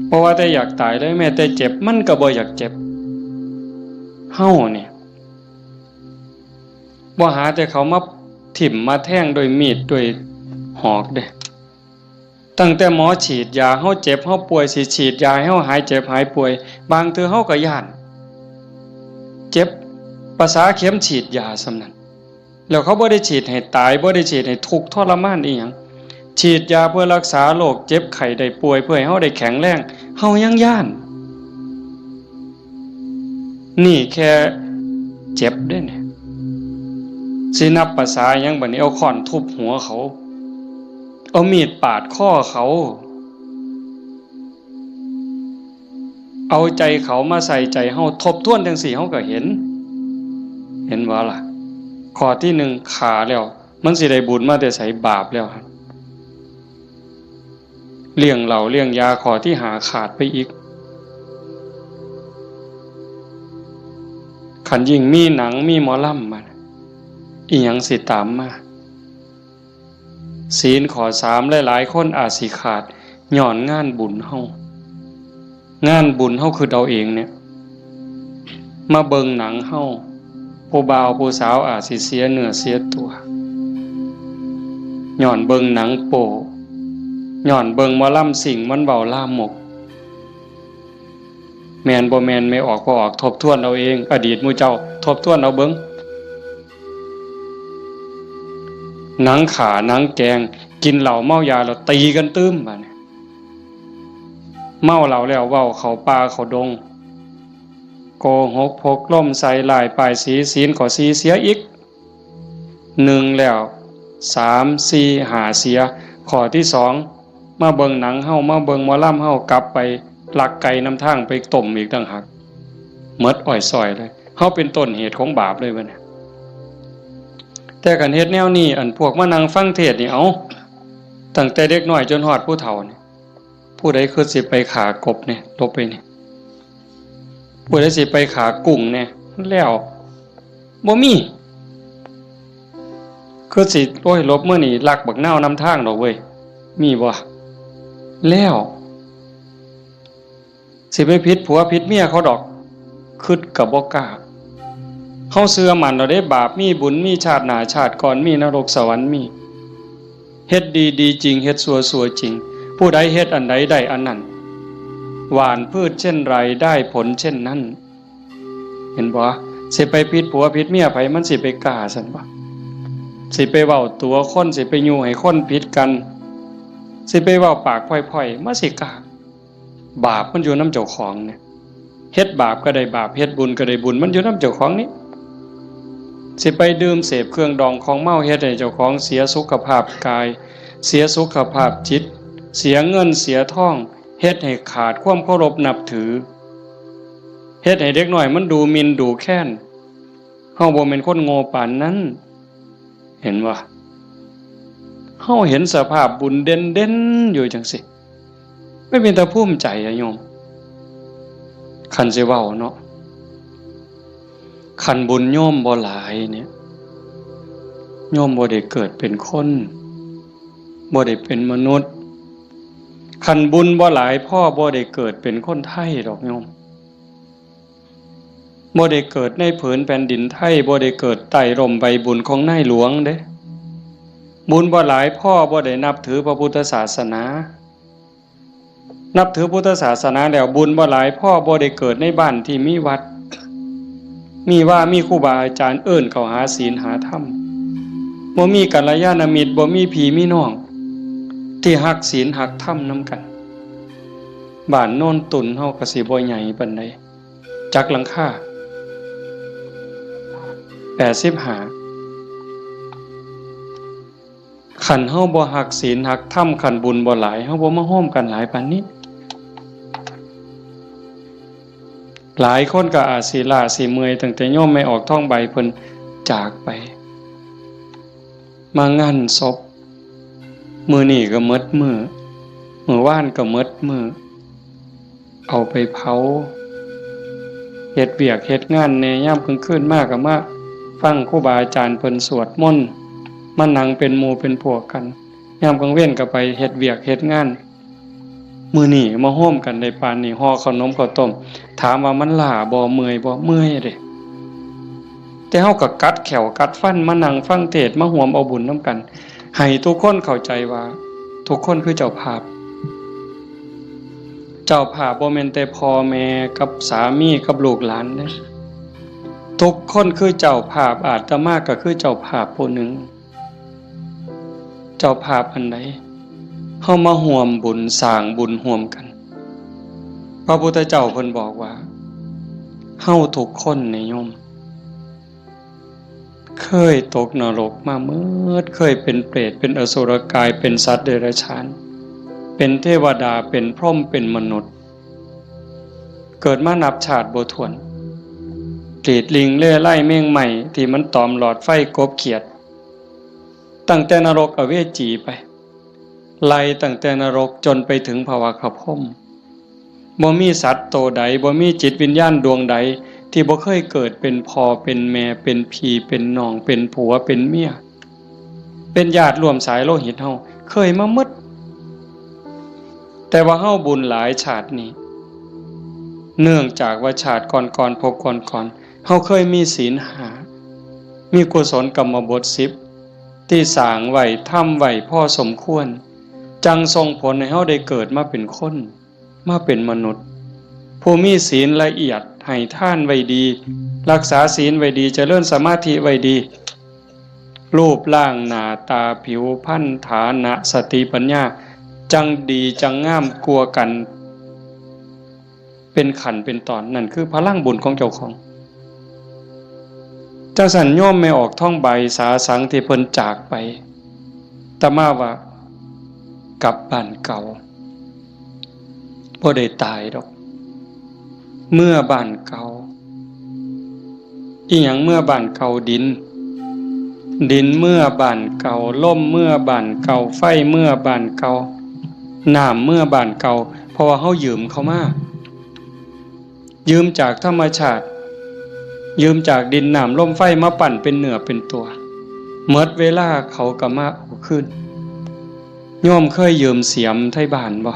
เพราะว่าแต่อยากตายเลย แม้แต่เจ็บมันก็บ่อยากเจ็บ เฮาเนี่ย บ่หาแต่เขามาถิ่มมาแทงด้วยมีดด้วยหอกเด้ ตั้งแต่หมอฉีดยา เฮาเจ็บเฮาป่วย สิฉีดยาให้เฮาหายเจ็บหายป่วย บางเทื่อเฮาก็ย้าน เจ็บประสาเข็มฉีดยาส่ำนั้น แล้วเขาบ่ได้ฉีดให้ตาย บ่ได้ฉีดให้ทุกข์ทรมานอีหยัง ฉีดยาเพื่อรักษาโรคเจ็บไข้ได้ป่วย เพื่อให้เฮาได้แข็งแรง เฮายังย้าน นี่แค่เจ็บเด้เนี่ย สินับประสาหยังบัดนี้ เอาค้อนทุบหัวเขา เอามีดปาดคอเขา เอาใจเขามาใส่ใจเฮา ทบทวนจั่งซี้เฮาก็เห็น เห็นบ่ล่ะ ข้อที่หนึ่ง ฆ่าแล้ว มันสิได้บุญมาแต่ไส บาปแล้ว เลี้ยงเหล้าเลี้ยงยา ข้อที่ห้า ขาดไปอีก คันยิ่งมีหนังมีหมอลำมา อีหยังสิตามมา ศีลข้อสาม หลายๆ คนอาจสิขาด ย้อนงานบุญเฮา งานบุญเฮาคิดเอาเองเนี่ย มาเบิ่งหนังเฮา ผู้บ่าวผู้สาวอาจสิเสียเนื้อเสียตัว ย้อนเบิ่งหนังโป๊ ย้อนเบิ่งหมอลำซิ่งมันเว้าลามก แม่นบ่แม่น แม่ออกบ่ออก ทบทวนเอาเอง อดีตหมู่เจ้า ทบทวนเอาเบิ่ง หนังฆ่าหนังแกล้ง กินเหล้าเมายาแล้วตีกันตื่มบาดนี้ เมาเหล้าแล้วเว้าเข้าป่าเข้าดง โกหกพกลมใส่ร้ายป้ายสี ศีลข้อสี่เสียอีก หนึ่งแล้ว สาม สี่ ห้า เสีย ข้อที่สอง มาเบิ่งหนังเฮา มาเบิ่งหมอลำเฮา กลับไปลักไก่นำทางไปต้มอีกต่างหาก หมดอ้อยส้อยเลย เฮาเป็นต้นเหตุของบาปเลยบัดนี้ แต่คันเฮ็ดแนวนี้ อันพวกมานั่งฟังเทศน์นี่ เอ้า ตั้งแต่เด็กน้อยจนฮอดผู้เฒ่านี่ ผู้ใดคือสิไปฆ่ากบเนี่ย หลบไปนี่ ผู้ใดสิไปฆ่ากุ้งเนี่ย แล้ว บ่มี คือสิ โอ้ย หลบมื้อนี้ลักบักนาวนำทางดอกเว้ย มีบ่ แล้ว สิไปผิดผัวผิดเมียเขาดอก คิดก็บ่กล้า เฮาเชื่อมั่นแล้วเด้ บาปมี บุญมี ชาติหน้าชาติก่อนมี นรกสวรรค์มี เฮ็ดดีดีจริง เฮ็ดชั่วชั่วจริง ผู้ใดเฮ็ดอันใดได้อันนั้น หว่านพืชเช่นไรได้ผลเช่นนั้น เห็นบ่ สิไปผิดผัวผิดเมียไผ มันสิไปกล้าซั่นบ่ สิไปเว้าตั๋วคน สิไปยุให้คนผิดกัน สิไปเว้าปากพร่อยๆ มันสิกล้า บาปมันอยู่นำเจ้าของเนี่ย เฮ็ดบาปก็ได้บาป เฮ็ดบุญก็ได้บุญ มันอยู่นำเจ้าของนี่ สิไปดื่มเสพเครื่องดองของเมา เฮ็ดให้เจ้าของเสียสุขภาพกาย เสียสุขภาพจิต เสียเงินเสียทอง เฮ็ดให้ขาดความเคารพนับถือ เฮ็ดให้เด็กน้อยมันดูหมิ่นดูแคลน เฮาบ่แม่นคนโง่ปานนั้น เห็นบ่ เฮาเห็นสภาพบุญเด่นๆ อยู่จังซี่ ไม่เป็นตาภูมิใจอะโยม คันสิเว้าเนาะ คันบุญโยมบ่หลายเนี่ย โยมบ่ได้เกิดเป็นคน บ่ได้เป็นมนุษย์ คันบุญบ่หลายพอ บ่ได้เกิดเป็นคนไทยดอกโยม บ่ได้เกิดในผืนแผ่นดินไทย บ่ได้เกิดใต้ร่มใบบุญของนายหลวงเด้ บุญบ่หลายพอ บ่ได้นับถือพระพุทธศาสนา นับถือพุทธศาสนาแล้ว บุญบ่หลายพอ บ่ได้เกิดในบ้านที่มีวัด มีวา มีครูบาอาจารย์เอิ้นเข้าหาศีลหาธรรม บ่มีกัลยาณมิตร บ่มีพี่มีน้อง ที่ฮักศีลฮักธรรมนำกัน บ้านโนนตุ่นเฮาก็สิบ่ใหญ่ปานใด จักหลังคา แปดสิบห้า คันเฮาบ่ฮักศีลฮักธรรม คันบุญบ่หลาย เฮาบ่มาโฮมกันหลายปานนี้ หลายคนก็อาจสิล้าสิเมื่อย ตั้งแต่โยมแม่ออกทองใบเพิ่นจากไป มางานศพ มื้อนี้ก็หมดมื้อ มื้อวานก็หมดมื้อ เอาไปเผา เฮ็ดเวียกเฮ็ดงานแหน่ ยามกลางคืนมาก็มาฟังครูบาอาจารย์เพิ่นสวดมนต์ มานั่งเป็นหมู่เป็นพวกกัน ยามกลางเว็นก็ไปเฮ็ดเวียกเฮ็ดงาน มื้อนี้มาโฮมกันได้ปานนี้ ห่อขนมข้าวต้ม ถามว่ามันล้าบ่ เมื่อยบ่ เมื่อยเด้ แต่เฮาก็กัดแข้วกัดฟันมานั่งฟังเทศน์ มาร่วมเอาบุญนำกัน ให้ทุกคนเข้าใจว่าทุกคนคือเจ้าภาพ เจ้าภาพบ่แม่นแต่พ่อแม่กับสามีกับลูกหลานเด้ ทุกคนคือเจ้าภาพ อาตมาก็คือเจ้าภาพผู้หนึ่ง เจ้าภาพอันใด เฮามาร่วมบุญสร้างบุญร่วมกัน พระพุทธเจ้าเพิ่นบอกว่า เฮาทุกคนนี่โยม เคยตกนรกมาเมิด เคยเป็นเปรต เป็นอสุรกาย เป็นสัตว์เดรัจฉาน เป็นเทวดา เป็นพรหม เป็นมนุษย์ เกิดมานับชาติบ่ถ้วน กรีดลิงเล่ไล่แมงไหม้ที่มันตอมหลอดไฟกบเขียด ตั้งแต่นรกอเวจีไป ไล่ตั้งแต่นรกจนไปถึงภวคพรหม บ่มีสัตว์โตใด บ่มีจิตวิญญาณดวงใด ที่บ่เคยเกิดเป็นพ่อเป็นแม่ เป็นพี่เป็นน้อง เป็นผัวเป็นเมีย เป็นญาติร่วมสายโลหิตเฮา เคยมาหมด แต่ว่าเฮาบุญหลายชาตินี้ เนื่องจากว่าชาติก่อนๆ ภพก่อนๆ เฮาเคยมีศีลห้า มีกุศลกรรมบทสิบ ที่สร้างไว้ ทำไว้พอสมควร จั่งส่งผลให้เฮาได้เกิดมาเป็นคน มาเป็นมนุษย์ ผู้มีศีลละเอียด ให้ทานไว้ดี รักษาศีลไว้ดี เจริญสมาธิไว้ดี รูปร่างหน้าตาผิวพรรณ ฐานะ สติปัญญา จั่งดีจั่งงามกว่ากัน เป็นขั้นเป็นตอน นั่นคือพลังบุญของเจ้าของ จั่งซั้นโยมแม่ออกทองใบสาสังที่เพิ่นจากไป อาตมาว่ากลับบ้านเก่า บ่ได้ตายดอก เมือบ้านเก่า อิหยังเมือบ้านเก่า ดิน ดินเมือบ้านเก่า ลมเมือบ้านเก่า ไฟเมือบ้านเก่า น้ำเมือบ้านเก่า เพราะว่าเฮายืมเขามา ยืมจากธรรมชาติ ยืมจากดินน้ำลมไฟมาปั้นเป็นเนื้อเป็นตัว หมดเวลาเขาก็มาเอาคืน โยมเคยยืมเสียมไทบ้านบ่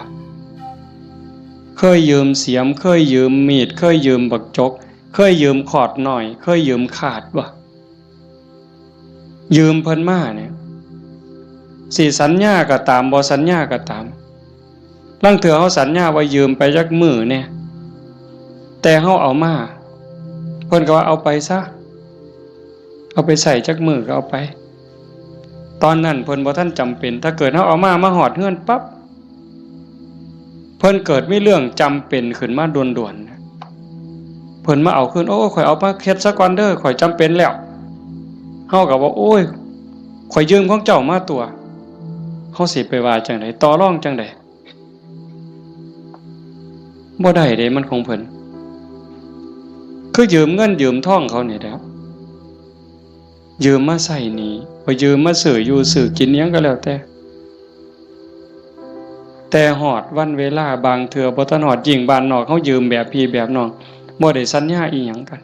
เคยยืมเสียม เคยยืมมีด เคยยืมบักจก เคยยืมขอดน้อย เคยยืมคาดบ่ ยืมเพิ่นมาเนี่ย สิสัญญาก็ตาม บ่สัญญาก็ตาม ลางเทื่อเฮาสัญญาว่ายืมไปจักมื้อแหน่ แต่เฮาเอามา เพิ่นก็ว่าเอาไปซะ เอาไปใช้จักมื้อก็เอาไป ตอนนั้นเพิ่นบ่ทันจำเป็น ถ้าเกิดเฮาเอามา มาฮอดเฮือนปั๊บ เพิ่นเกิดมีเรื่องจำเป็นขึ้นมาด่วนๆ เพิ่นมาเอาคืน โอ้ ข้อยเอามาเฮ็ดซะก่อนเด้อ ข้อยจำเป็นแล้ว เฮาก็ว่า โอ้ย ข้อยยืมของเจ้ามาตัว เฮาสิไปว่าจั่งใด ต่อรองจั่งใด บ่ได้เด้ มันของเพิ่น คือยืมเงินยืมทองเขานี่แหละ ยืมมาใช้หนี้ บ่ยืมมาซื้ออยู่ซื้อกินอิหยังก็แล้วแต่ แต่ฮอดวันเวลา บางเทื่อบ่ทันฮอด ยิ่งบ้านนอกเฮายืมแบบพี่แบบน้อง บ่ได้สัญญาอิหยังกัน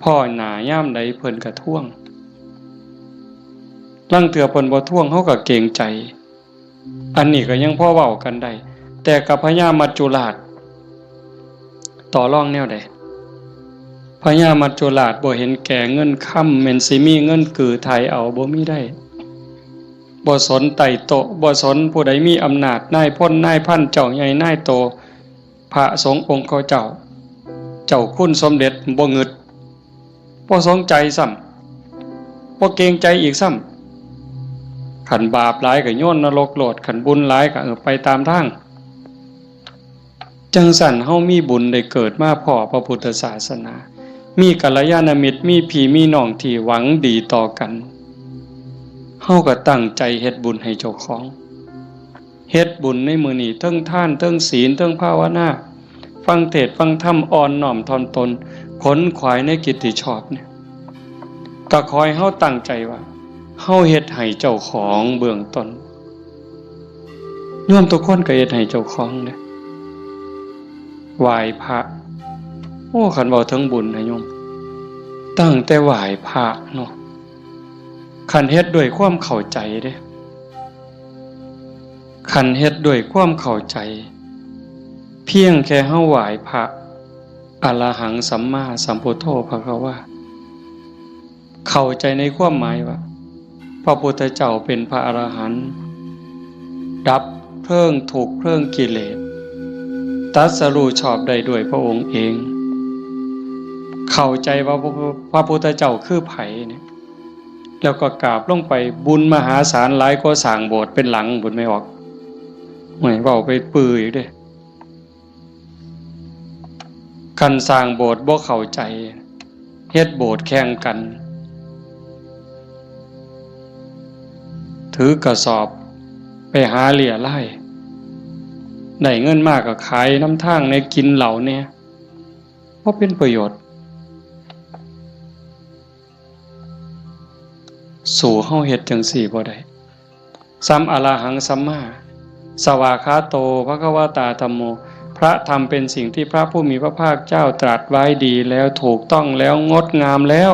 พ้อหน้ายามใดเพิ่นก็ทวง ลางเทื่อเพิ่นบ่ทวง เฮาก็เกรงใจ อันนี้ก็ยังพอเว้ากันได้ แต่กับพญามัจจุราช ต่อรองแนวใด พญามัจจุราชบ่เห็นแก่เงินคำ แม่นสิมีเงินกือไถ่เอา บ่มีได้ บ่สนไต่โต๊ะ บ่สนผู้ใดมีอำนาจ นายพล นายพัน เจ้าใหญ่ นายโต พระสงฆ์องค์เขาเจ้า เจ้าคุณสมเด็จ บ่งึด บ่สนใจซ้ำ บ่เกรงใจอีกซ้ำ คันบาปหลายก็โยนนรกโลด คันบุญหลายก็ เออ ไปตามทาง จั่งซั้นเฮามีบุญได้เกิดมาพ้อพระพุทธศาสนา มีกัลยาณมิตร มีพี่มีน้องที่หวังดีต่อกัน เฮาก็ตั้งใจเฮ็ดบุญให้เจ้าของ เฮ็ดบุญในมื้อนี้ เทิงทาน เทิงศีล เทิงภาวนา ฟังเทศน์ฟังธรรม อ่อนน้อมถ่อมตน ขนขวายในกิจที่ชอบเนี่ย ก็ขอให้เฮาตั้งใจว่า เฮาเฮ็ดให้เจ้าของเบื้องต้น โยมทุกคนก็เฮ็ดให้เจ้าของเด้ ไหว้พระ โอ้ คันเว้าถึงบุญนะโยม ตั้งแต่ไหว้พระเนาะ คันเฮ็ดด้วยความเข้าใจเด้ คันเฮ็ดด้วยความเข้าใจ เพียงแค่เฮาไหว้พระ อะระหังสัมมาสัมพุทโธภะคะวา เข้าใจในความหมายว่า พระพุทธเจ้าเป็นพระอรหันต์ ดับเพลิงทุกข์เพลิงกิเลส ตรัสรู้ชอบได้ด้วยพระองค์เอง เข้าใจว่าพระ พระพุทธเจ้าคือไผเนี่ย แล้วก็กราบลงไป บุญมหาศาลหลายกว่าสร้างโบสถ์เป็นหลัง บุญไม่ออก ไม่เว้าไปปื้ออีกเด้ คันสร้างโบสถ์บ่เข้าใจ เฮ็ดโบสถ์แข่งกัน ถือกระสอบไปหาเรี่ยไล่ ได้เงินมาก็ขายนำทางแหน่ กินเหล้าแหน่ บ่เป็นประโยชน์ สู้เฮาเฮ็ดจั่งซี้บ่ได้ สัมอะระหังสัมมา สวากขาโต ภะคะวะตา ธัมโม พระธรรมเป็นสิ่งที่พระผู้มีพระภาคเจ้าตรัสไว้ดีแล้ว ถูกต้องแล้ว งดงามแล้ว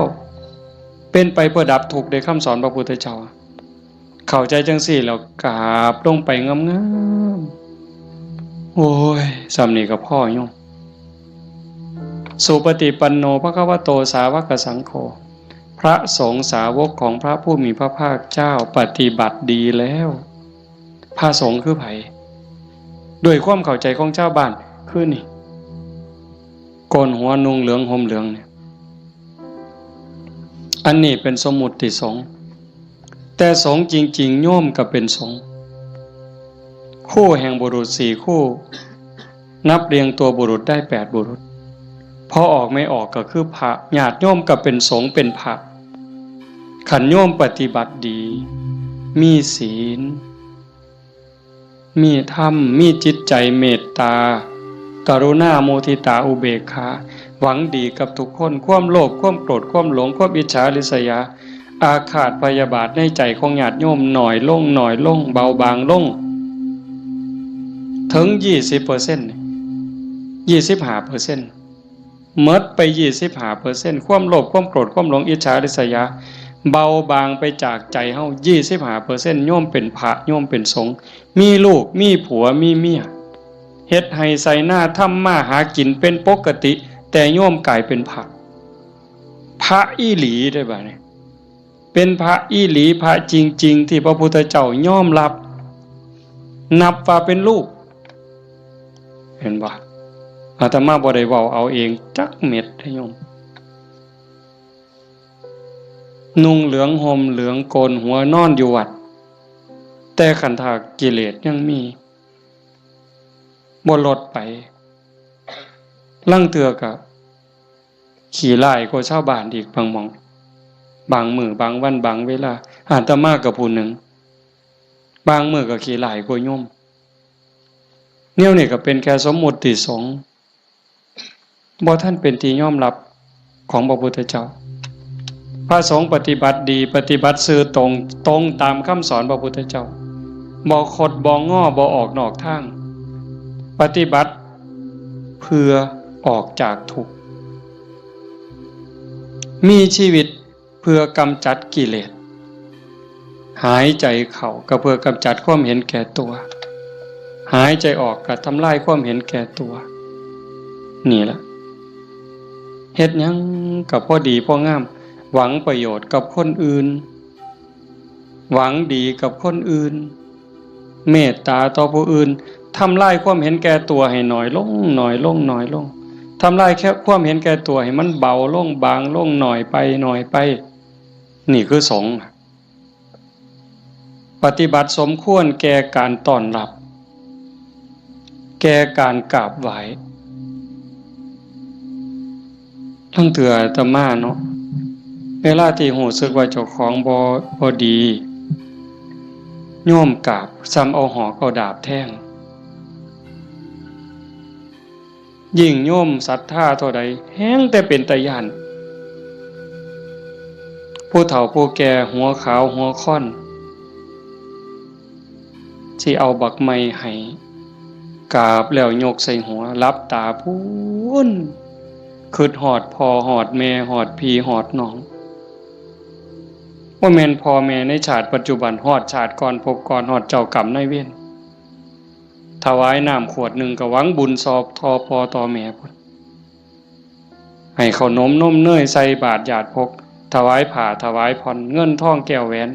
เป็นไปเพื่อดับทุกข์ ได้คำสอนพระพุทธเจ้า เข้าใจจั่งซี้แล้วกราบลงไปงามๆ โอ้ย ส่ำนี้ก็พอโยม สุปฏิปันโน ภะคะวะโต สาวกสังโฆ พระสงฆ์สาวกของพระผู้มีพระภาคเจ้าปฏิบัติดีแล้ว พระสงฆ์คือไผ ด้วยความเข้าใจของชาวบ้าน คือนี่ โกนหัวนุ่งเหลืองห่มเหลืองเนี่ย อันนี้เป็นสมมุติสงฆ์ แต่สงฆ์จริงๆ โยมก็เป็นสงฆ์ คู่แห่งบุรุษสี่คู่ นับเรียงตัวบุรุษได้แปดบุรุษ พอออกไม่ออกก็คือพระ ญาติโยมก็เป็นสงฆ์เป็นพระ คันโยมปฏิบัติดี มีศีล มีธรรม มีจิตใจเมตตา กรุณา มุทิตา อุเบกขา หวังดีกับทุกคน ความโลภ ความโกรธ ความหลง ความอิจฉาริษยา อาฆาตพยาบาทในใจของญาติโยมน้อยลง น้อยลง เบาบางลง ถึงยี่สิบเปอร์เซ็นต์ ยี่สิบห้าเปอร์เซ็นต์ หมดไปยี่สิบห้าเปอร์เซ็นต์ ความโลภ ความโกรธ ความหลง อิจฉาริษยา เบาบางไปจากใจเฮา ยี่สิบห้าเปอร์เซ็นต์ โยมเป็นพระ โยมเป็นสงฆ์ มีลูก มีผัว มีเมีย เฮ็ดไฮ่ไถนา ทำมาหากินเป็นปกติ แต่โยมกลายเป็นพระ พระอีหลีได้บ่เนี่ย เป็นพระอีหลี พระจริงๆ ที่พระพุทธเจ้ายอมรับ นับว่าเป็นลูก เห็นบ่ อาตมาบ่ได้เว้าเอาเองจักเม็ดเด้อโยม นุ่งเหลืองห่มเหลืองโกนหัวนอนอยู่วัด แต่คันถ้ากิเลสยังมี บ่ลดไป ลางเทื่อก็ขี้ร้ายกว่าชาวบ้านอีกบางหม่อง บางมื้อบางวันบางเวลา อาตมาก็ผู้หนึ่ง บางมื้อก็ขี้ร้ายกว่าโยม แนวนี้ก็เป็นแค่สมมุติสงฆ์ บ่ทันเป็นที่ยอมรับของพระพุทธเจ้า พระสงฆ์ปฏิบัติดี ปฏิบัติซื่อตรง ตรงตามคำสอนพระพุทธเจ้า บ่คดบ่งอ บ่ออกนอกทาง ปฏิบัติเพื่อออกจากทุกข์ มีชีวิตเพื่อกำจัดกิเลส หายใจเข้าก็เพื่อกำจัดความเห็นแก่ตัว หายใจออกก็ทำลายความเห็นแก่ตัว นี่ล่ะ เฮ็ดหยังก็พอดีพองาม หวังประโยชน์กับคนอื่น หวังดีกับคนอื่น เมตตาต่อผู้อื่น ทำลายความเห็นแก่ตัวให้น้อยลง น้อยลง น้อยลง ทำลายแค่ความเห็นแก่ตัวให้มันเบาลง บางลง น้อยไป น้อยไป นี่คือสงฆ์ ปฏิบัติสมควรแก่การต้อนรับ แก่การกราบไหว้ ลางเทื่ออาตมาเนาะ เวลาที่รู้สึกว่าเจ้าของบ่ บ่ดี โยมกราบ ส่ำเอาหอกเอาดาบแทง ยิ่งโยมศรัทธาเท่าใด แฮ่งแต่เป็นตาย้าน ผู้เฒ่าผู้แก่หัวขาวหัวค่อน สิเอาบักไม้ให้ กราบแล้วยกใส่หัว หลับตาพู้น คิดฮอดพ่อฮอดแม่ ฮอดพี่ฮอดน้อง บ่แม่นพ่อแม่ในชาติปัจจุบัน ฮอดชาติก่อนภพก่อน ฮอดเจ้ากรรมนายเวร ถวายน้ำขวดหนึ่งก็หวังบุญซอบต่อพ่อต่อแม่พุ้น ให้ขนมนมเนยใส่บาตรญาติพก ถวายผ้าถวายผ่อน เงินทองแก้วแหวน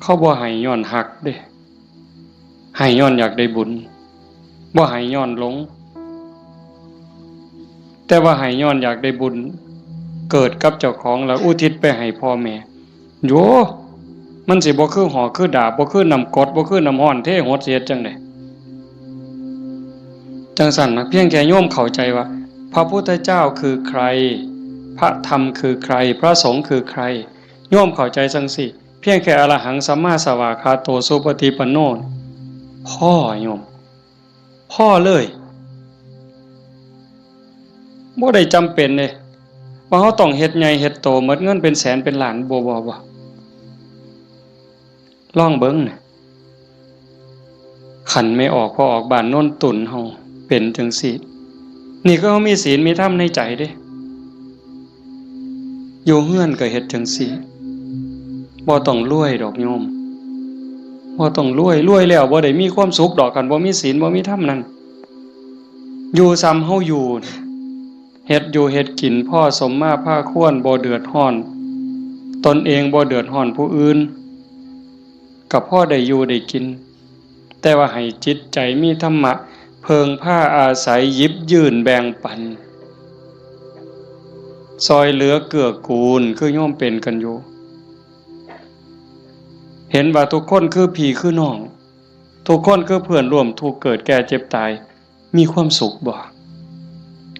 เขาบ่ให้ย้อนฮักเด้ ให้ย้อนอยากได้บุญ บ่ให้ย้อนหลง แต่ว่าให้ย้อนอยากได้บุญ เกิดกับเจ้าของแล้วอุทิศไปให้พ่อแม่ โย มันสิบ่คือหอกคือดาบ บ่คือน้ำกรด บ่คือน้ำร้อนเทหด สิเฮ็ดจั่งใด จั่งซั้นนะ เพียงแค่โยมเข้าใจว่า พระพุทธเจ้าคือใคร พระธรรมคือใคร พระสงฆ์คือใคร โยมเข้าใจจั่งซี้ เพียงแค่อรหังสัมมาสวากขาโตสุปฏิปันโน พอโยม พอเลย บ่ได้จำเป็นเด้ ว่าเราต้องเฮ็ดใหญ่เฮ็ดโต หมดเงินเป็นแสนเป็นล้าน บ่ บ่ บ่ ลองเบิ่งนะ คันแม่ออกพ่อออกบ้านโนนตุนเฮาเป็นจั่งซี้ นี่คือเฮามีศีลมีธรรมในใจเด้ อยู่เฮือนก็เฮ็ดจั่งซี้ บ่ต้องรวยดอกโยม บ่ต้องรวย รวยแล้วบ่ได้มีความสุขดอก คันบ่มีศีลบ่มีธรรมนั่น อยู่ส่ำเฮาอยู่ เฮ็ดอยู่เฮ็ดกินพอสมมาพาควร บ่เดือดร้อน ตนเองบ่เดือดร้อนผู้อื่น ก็พอได้อยู่ได้กิน แต่ว่าให้จิตใจมีธรรมะ เพิ่งพาอาศัย หยิบยื่นแบ่งปัน ซอยเหลือเกื้อกูล คือโยมเป็นกันอยู่ เห็นว่าทุกคนคือพี่คือน้อง ทุกคนคือเพื่อนร่วมทุกข์เกิดแก่เจ็บตาย มีความสุขบ่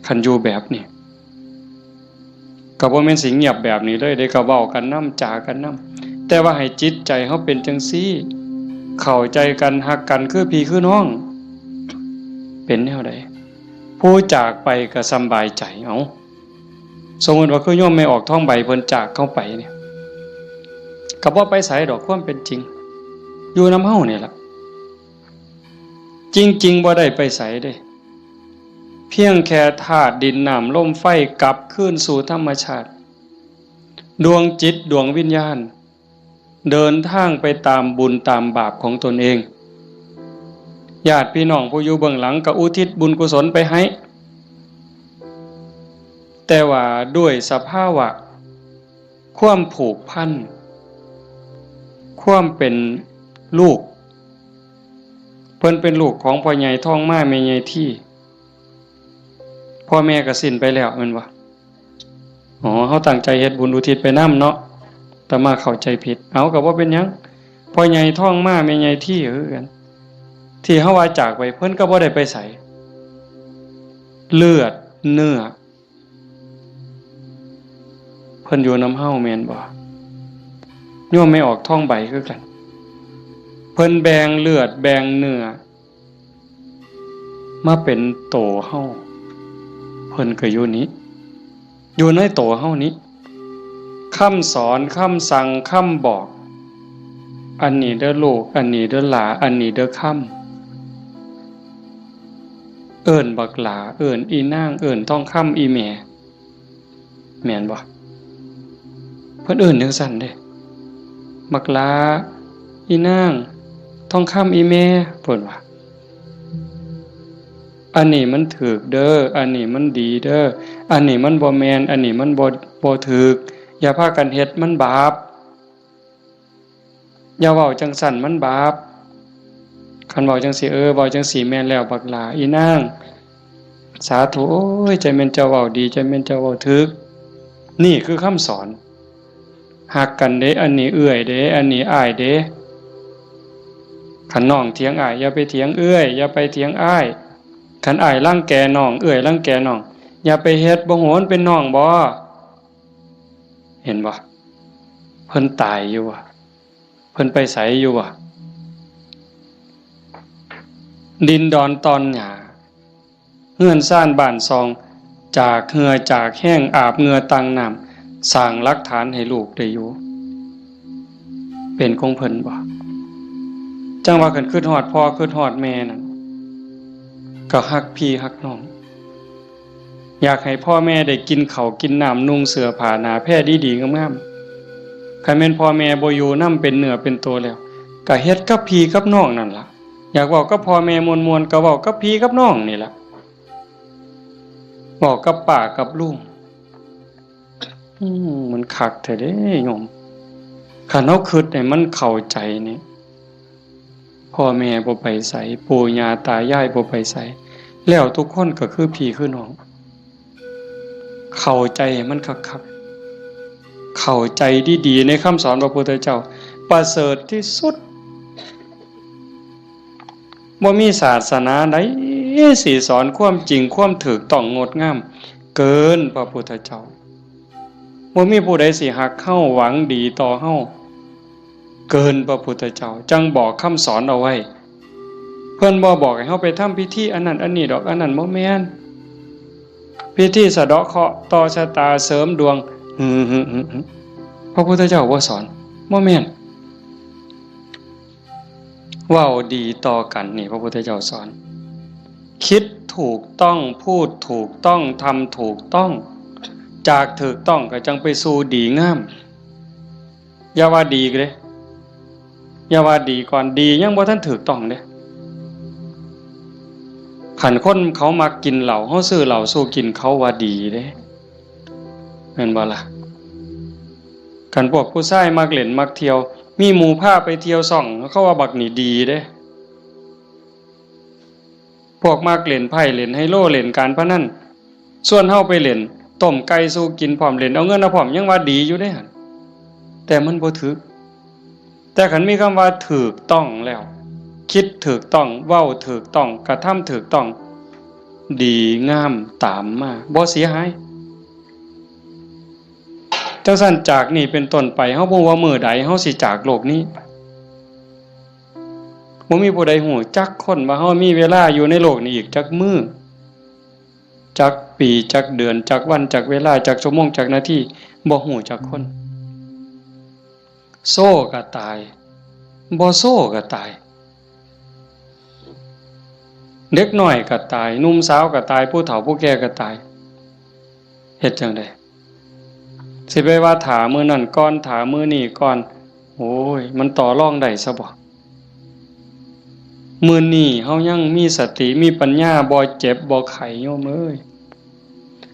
คันอยู่แบบนี้ ก็บ่แม่นสิเงียบแบบนี้เลยเด้ ก็เว้ากันนำ จากันนำ แต่ว่าให้จิตใจเฮาเป็นจั่งซี้ เข้าใจกัน ฮักกันคือพี่คือน้อง เป็นแนวใด ผู้จากไปก็สำบายใจ เอ้า สมมุติว่าคือโยมแม่ออกทองใบเพิ่นจากเฮาไปเนี่ย ก็บ่ไปไสดอก ความเป็นจริง อยู่นำเฮานี่ล่ะ จริงๆ บ่ได้ไปไสเด้ เพียงแค่ธาตุดินน้ำลมไฟกลับคืนสู่ธรรมชาติ ดวงจิตดวงวิญญาณ เดินทางไปตามบุญตามบาปของตนเอง ญาติพี่น้องผู้อยู่เบื้องหลังก็อุทิศบุญกุศลไปให้ แต่ว่าด้วยสภาวะ ความผูกพัน ความเป็นลูก เพิ่นเป็นลูกของพ่อใหญ่ทองมาแม่ใหญ่ที พ่อแม่ก็สิ้นไปแล้วแม่นบ่ อ๋อ เฮาตั้งใจเฮ็ดบุญอุทิศไปนำเนาะ อาตมาเข้าใจผิด เอา ก็บ่เป็นหยัง พ่อใหญ่ทองมาแม่ใหญ่ทีคือกัน ที่เฮาว่าจากไป เพิ่นก็บ่ได้ไปไส เลือดเนื้อ เพิ่นอยู่นำเฮาแม่นบ่ โยมแม่ออกทองใบคือกัน เพิ่นแบ่งเลือดแบ่งเนื้อ มาเป็นโตเฮา เพิ่นก็อยู่นี้ อยู่ในโตเฮานี้ คำสอน คำสั่ง คำบอก อันนี้เด้อลูก อันนี้เด้อหลา อันนี้เด้อคำ เอิ้นบักหลา เอิ้นอีนาง เอิ้นทองคำอีแม่ แม่นบ่ เพิ่นเอิ้นจั่งซั้นเด้ บักหลา อีนาง ทองคำอีแม่ เพิ่นว่า อันนี้มันถูกเด้อ อันนี้มันดีเด้อ อันนี้มันบ่แม่น อันนี้มันบ่ บ่ถูก อย่าพากันเฮ็ด มันบาป อย่าเว้าจั่งซั้น มันบาป คันเว้าจั่งซี้ เออ เว้าจั่งซี้แม่นแล้ว บักหลา อีนาง สาธุ โอ้ย จั่งแม่นเจ้าเว้าดี จั่งแม่นเจ้าเว้าถูก นี่คือคำสอน ฮักกันเด้ อันนี้เอื้อยเด้ อันนี้อ้ายเด้ คันน้องเถียงอ้าย อย่าไปเถียงเอื้อย อย่าไปเถียงอ้าย คันอ้ายรังแกน้อง เอื้อยรังแกน้อง อย่าไปเฮ็ด บ่ฮู้มันเป็นน้องบ่ เห็นบ่ เพิ่นตายอยู่บ่ เพิ่นไปไสอยู่บ่ ดินดอนตอนหญ้า เฮือนซานบ้านซอง จากเหื่อจากแฮง อาบเหงื่อตั้งน้ำ สร้างหลักฐานให้ลูกได้อยู่ เป็นของเพิ่นบ่ จั่งว่าคันคิดฮอดพ่อคิดฮอดแม่นั่น ก็ฮักพี่ฮักน้อง อยากให้พ่อแม่ได้กินข้าวกินน้ำ นุ่งเสื้อผ้าหน้าแพรดีๆงามๆ คันแม่นพ่อแม่บ่อยู่นำเป็นเนื้อเป็นตัวแล้ว ก็เฮ็ดกับพี่กับน้องนั่นล่ะ อยากเว้ากับพ่อแม่ม่วนๆ ก็เว้ากับพี่กับน้องนี่ล่ะ เว้ากับป้ากับลุง อืม มันคักแท้เด้โยม คันเฮาคิดให้มันเข้าใจนี่ พ่อแม่บ่ไปไส ปู่ย่าตายายบ่ไปไส แล้วทุกคนก็คือพี่คือน้อง เข้าใจให้มันคักๆ เข้าใจดีๆ ในคำสอนพระพุทธเจ้า ประเสริฐที่สุด บ่มีศาสนาใดสิสอนความจริงความถูกต้องงดงาม เกินพระพุทธเจ้า บ่มีผู้ใดสิฮักเฮาหวังดีต่อเฮา เกินพระพุทธเจ้า จั่งบอกคำสอนเอาไว้ เพิ่นบ่บอกให้เฮาไปทำพิธีอันนั้นอันนี้ดอก อันนั้นบ่แม่น พิธีสะเดาะเคราะห์ต่อชะตาเสริมดวง หึๆๆๆ พระพุทธเจ้าบ่สอน บ่แม่น เว้าดีต่อกันนี่พระพุทธเจ้าสอน คิดถูกต้อง พูดถูกต้อง ทำถูกต้อง จากถูกต้องก็จั่งไปสู่ดีงาม อย่าว่าดีเด้ อย่าว่าดีก่อน ดียังบ่ทันถูกต้องเด้ คันคนเขามักกินเหล้า เฮาซื้อเหล้าสู่กิน เขาว่าดีเด้ แม่นบ่ล่ะ คันพวกผู้ชายมักเล่นมักเที่ยว มีหมู่พาไปเที่ยวซ่อง เขาว่าบักนี่ดีเด้ พวกมักเล่นไพ่เล่นไฮโลเล่นการพนัน ชวนเฮาไปเล่น ต้มไก่สู่กินพร้อม เล่นเอาเงินเอาพร้อม ยังว่าดีอยู่เด้หั่น แต่มันบ่ถืก แต่คันมีคำว่าถูกต้องแล้ว คิดถูกต้อง เว้าถูกต้อง กระทำถูกต้อง ดีงามตามมา บ่เสียหาย จั่งซั้นจากนี้เป็นต้นไป เฮาบ่ฮู้ว่ามื้อใดเฮาสิจากโลกนี้ไป บ่มีผู้ใดฮู้จักคนว่าเฮามีเวลาอยู่ในโลกนี้อีกจักมื้อ จักปี จักเดือน จักวัน จักเวลา จักชั่วโมง จักนาที บ่ฮู้จักคน โซก็ตาย บ่โซก็ตาย เด็กน้อยก็ตาย หนุ่มสาวก็ตาย ผู้เฒ่าผู้แก่ก็ตาย เฮ็ดจั่งใด สิไปว่าถ้ามื้อนั้นก่อน ถ้ามื้อนี้ก่อน โอ้ย มันต่อรองได้ซะบ่ มื้อนี้เฮายังมีสติ มีปัญญา บ่เจ็บ บ่ไข้ โยมเอ้ย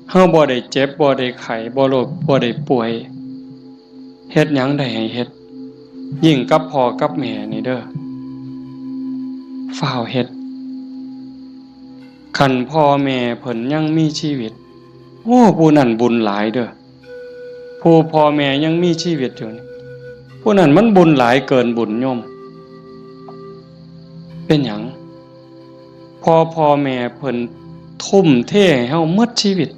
เฮาบ่ได้เจ็บ บ่ได้ไข้ บ่โรค บ่ได้ป่วย เฮ็ดหยังได้ให้เฮ็ด ยิ่งกับพ่อกับแม่นี่เด้อ ฟ้าวเฮ็ด คันพ่อแม่เพิ่นยังมีชีวิต โอ้ ผู้นั้นบุญหลายเด้อ ผู้พ่อแม่ยังมีชีวิตอยู่นี่ ผู้นั้นมันบุญหลายเกินบุญโยม เป็นหยัง พ่อ พ่อแม่เพิ่นทุ่มเทให้เฮาหมดชีวิต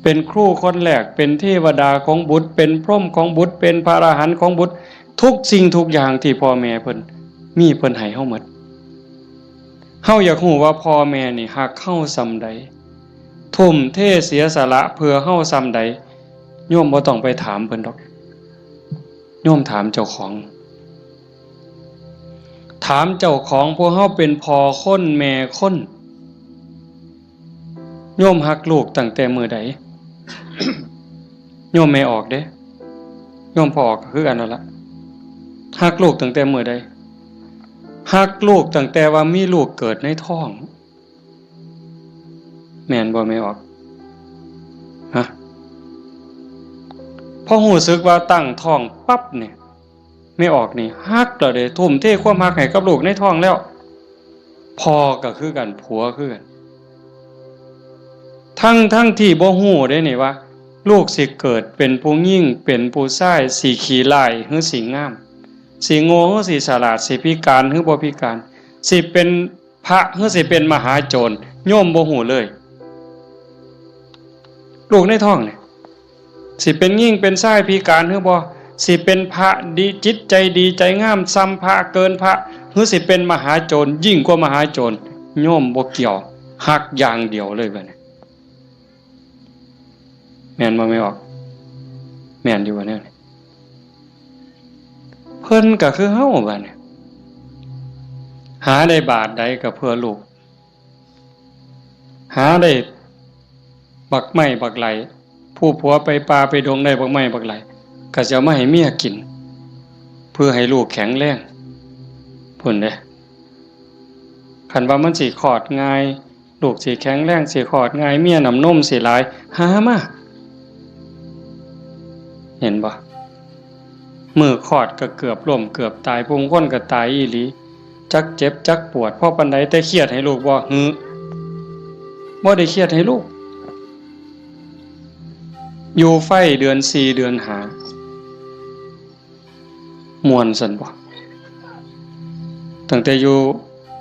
เป็นครูคนแรก เป็นเทวดาของบุตร เป็นพรหมของบุตร เป็นพระอรหันต์ของบุตร ทุกสิ่งทุกอย่างที่พ่อแม่เพิ่นมี เพิ่นให้เฮาหมด เฮาอยากฮู้ว่าพ่อแม่นี่ฮักเฮาส่ำใด ทุ่มเทเสียสละเพื่อเฮาส่ำใด โยมบ่ต้องไปถามเพิ่นดอก โยมถามเจ้าของ ถามเจ้าของ พวกเฮาเป็นพ่อคนแม่คน โยมฮักลูกตั้งแต่มื้อใด โยมแม่ออกเด้ โยมพ่อออกก็คือกันนั่นละ ฮักลูกตั้งแต่มื้อใด ฮักลูกตั้งแต่ว่ามีลูกเกิดในท้อง แม่นบ่แม่ออก ฮะ พอรู้สึกว่าตั้งท้องปั๊บเนี่ย แม่ออกนี่ฮักแล้วเด้ ทุ่มเทความฮักให้กับลูกในท้องแล้ว พ่อก็คือกัน ผัวคือกัน ทั้ง ทั้งที่บ่ฮู้เด้นี่ว่า ลูกสิเกิดเป็นผู้หญิง เป็นผู้ชาย สิขี้ร้ายหรือสิงาม สิโง่หรือสิฉลาด สิพิการหรือบ่พิการ สิเป็นพระหรือสิเป็นมหาโจร โยมบ่ฮู้เลย ลูกในท้องนี่ สิเป็นหญิงเป็นชายพิการหรือบ่ สิเป็นพระดี จิตใจดีใจงามส่ำพระ เกินพระ หรือสิเป็นมหาโจร ยิ่งกว่ามหาโจร โยมบ่เกี่ยว ฮักอย่างเดียวเลยบัดนี้ แม่นบ่แม่ออก แม่นอยู่บ่แนวนี้ เพิ่นก็คือเฮาบัดนี้ หาได้บาทใดก็เพื่อลูก หาได้บักไม้บักไหล ผู้ผัวไปป่าไปดงได้บักไม้บักไหล ก็สิเอามาให้เมียกิน เพื่อให้ลูกแข็งแรง พุ้นเด้ คันว่ามันสิคลอดง่าย ลูกสิแข็งแรง สิคลอดง่าย เมียน้ำนมสิหลาย หามา เห็นบ่ มื้อคลอดก็เกือบล้มเกือบตาย ผู้คนก็ตายอีหลี จักเจ็บจักปวด พอปานใด แต่เครียดให้ลูกบ่ หือ บ่ได้เครียดให้ลูก อยู่ไฟเดือนสี่เดือนห้า ม่วนซั่นบ่ ตั้งแต่อยู่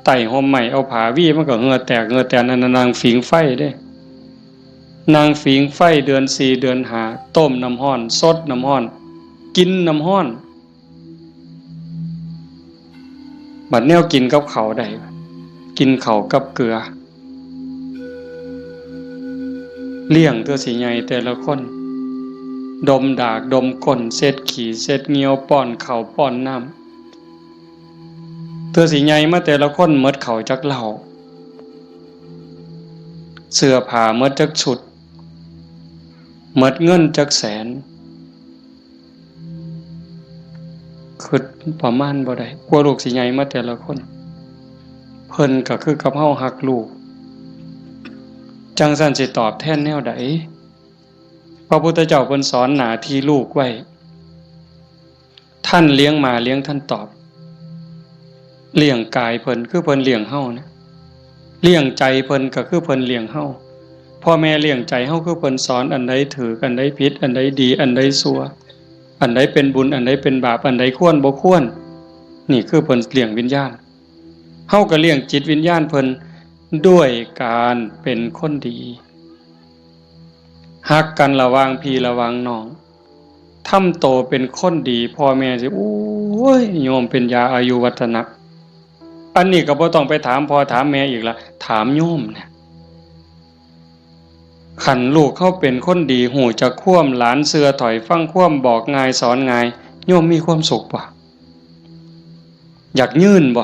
ใต้ฮ่มไม้ เอาผ้าวีมันก็เหงื่อแตกเหงื่อแตน นั่นน่ะนั่งผิงไฟเด้ นั่งผิงไฟเดือนสี่เดือนห้า ต้มน้ำร้อน สดน้ำร้อน กินน้ำร้อน บัดแนวกินกับข้าวได้ กินข้าวกับเกลือ เลี้ยงเทื่อสิใหญ่แต่ละคน ดมดากดมก้น เช็ดขี้เช็ดเหยี่ยว ป้อนข้าวป้อนน้ำ เทื่อสิใหญ่มาแต่ละคนหมดข้าวจักเล่า เสื้อผ้าหมดจักชุด หมดเงินจักแสน คิดประมาณบ่ได้ กว่าลูกสิใหญ่มาแต่ละคน เพิ่นก็คือกับเฮาฮักลูก จั่งซั้นสิตอบแทนแนวใด พระพุทธเจ้าเพิ่นสอนหน้าที่ลูกไว้ ท่านเลี้ยงมาเลี้ยงท่านตอบ เลี้ยงกายเพิ่นคือเพิ่นเลี้ยงเฮานะ เลี้ยงใจเพิ่นก็คือเพิ่นเลี้ยงเฮา พ่อแม่เลี้ยงใจเฮาคือเพิ่นสอนอันใดถูก อันใดผิด อันใดดี อันใดชั่ว อันใดเป็นบุญ อันใดเป็นบาป อันใดควรบ่ควร นี่คือเพิ่นเลี้ยงวิญญาณ เฮาก็เลี้ยงจิตวิญญาณเพิ่นด้วยการเป็นคนดี ฮักกันระหว่างพี่ระหว่างน้อง ทำโตเป็นคนดี พ่อแม่สิ โอ้ย โยมเป็นยาอายุวัฒนะ อันนี้ก็บ่ต้องไปถามพ่อถามแม่อีกละ ถามโยมเนี่ย คันลูกเฮาเป็นคนดี ฮู้จักความ หลานเชื่อถ้อยฟังความ บอกง่ายสอนง่าย โยมมีความสุขบ่ อยากยื่นบ่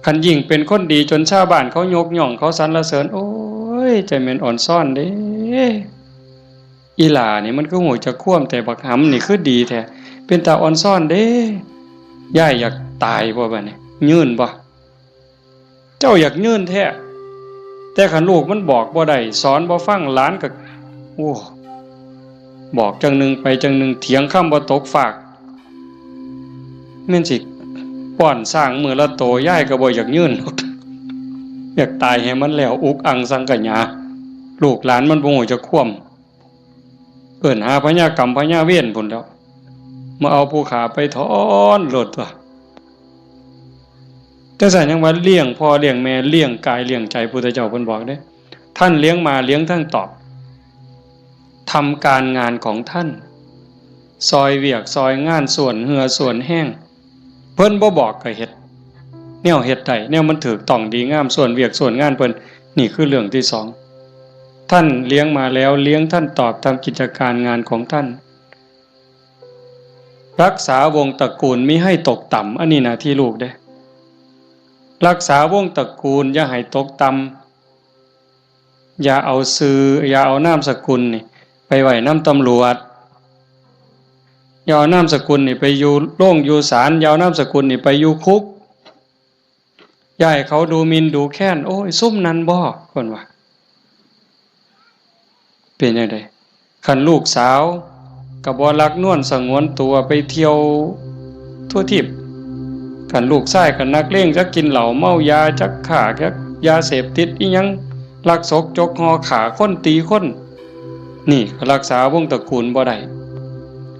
คันยิ่งเป็นคนดีจนชาวบ้านเขายกย่อง เขาสรรเสริญ โอ้ย ใจแม่นอ่อนซ้อนเด้ อีหล่านี่มันคือฮู้จักความ แต่บักหำนี่คือดีแท้ เป็นตาอ่อนซ้อนเด้ ยายอยากตายบ่บัดนี้ ยื่นบ่ เจ้าอยากยื่นแท้ แต่คันลูกมันบอกบ่ได้ สอนบ่ฟัง หลานก็ โอ้ บอกจั่งหนึ่งไปจั่งหนึ่ง เถียงคำบ่ตกฟาก แม่นสิป้อนช้างมื้อละโต ยายก็บ่อยากยื่นดอก อยากตายให้มันแล้ว อุกอังสังขยา ลูกหลานมันบ่ฮู้จักความ เอิ้นหาพญากรรมพญาเวรพุ้นแหล้ว มาเอาผู้ฆ่าไปถอนโลดตั๊ว จั่งซั้นยังว่าเลี้ยงพ่อเลี้ยงแม่ เลี้ยงกายเลี้ยงใจ พุทธเจ้าเพิ่นบอกเด้ ท่านเลี้ยงมาเลี้ยงทั้งตอบ ทำการงานของท่าน ซอยเวียกซอยงาน ส่วนเหื่อส่วนแฮง เพิ่นบ่บอกก็เฮ็ด แนวเฮ็ดได้ แนวมันถูกต้องดีงาม ส่วนเวียกส่วนงานเพิ่น นี่คือเรื่องที่สอง ท่านเลี้ยงมาแล้ว เลี้ยงท่านตอบ ทำกิจการงานของท่าน รักษาวงศ์ตระกูลมิให้ตกต่ำ อันนี้หน้าที่ลูกเด้ รักษาวงศ์ตระกูลอย่าให้ตกต่ำ อย่าเอาชื่อ อย่าเอานามสกุลนี่ไปไว้นำตำรวจ อย่าเอานามสกุลนี่ไปอยู่โรงอยู่ศาล อย่าเอานามสกุลนี่ไปอยู่คุก อย่าให้เขาดูหมิ่นดูแคลน โอ้ย ซุมนั้นบ่ เพิ่นว่า เป็นจั่งใด คันลูกสาวก็บ่ลักนวลสงวนตัวไปเที่ยวทั่วทิพย์ คันลูกชายก็นักเลง จักกินเหล้าเมายา จักค้า จักยาเสพติดอิหยัง ลักซกจกห่อ ฆ่าคนตีคน นี่ก็รักษาวงศ์ตระกูลบ่ได้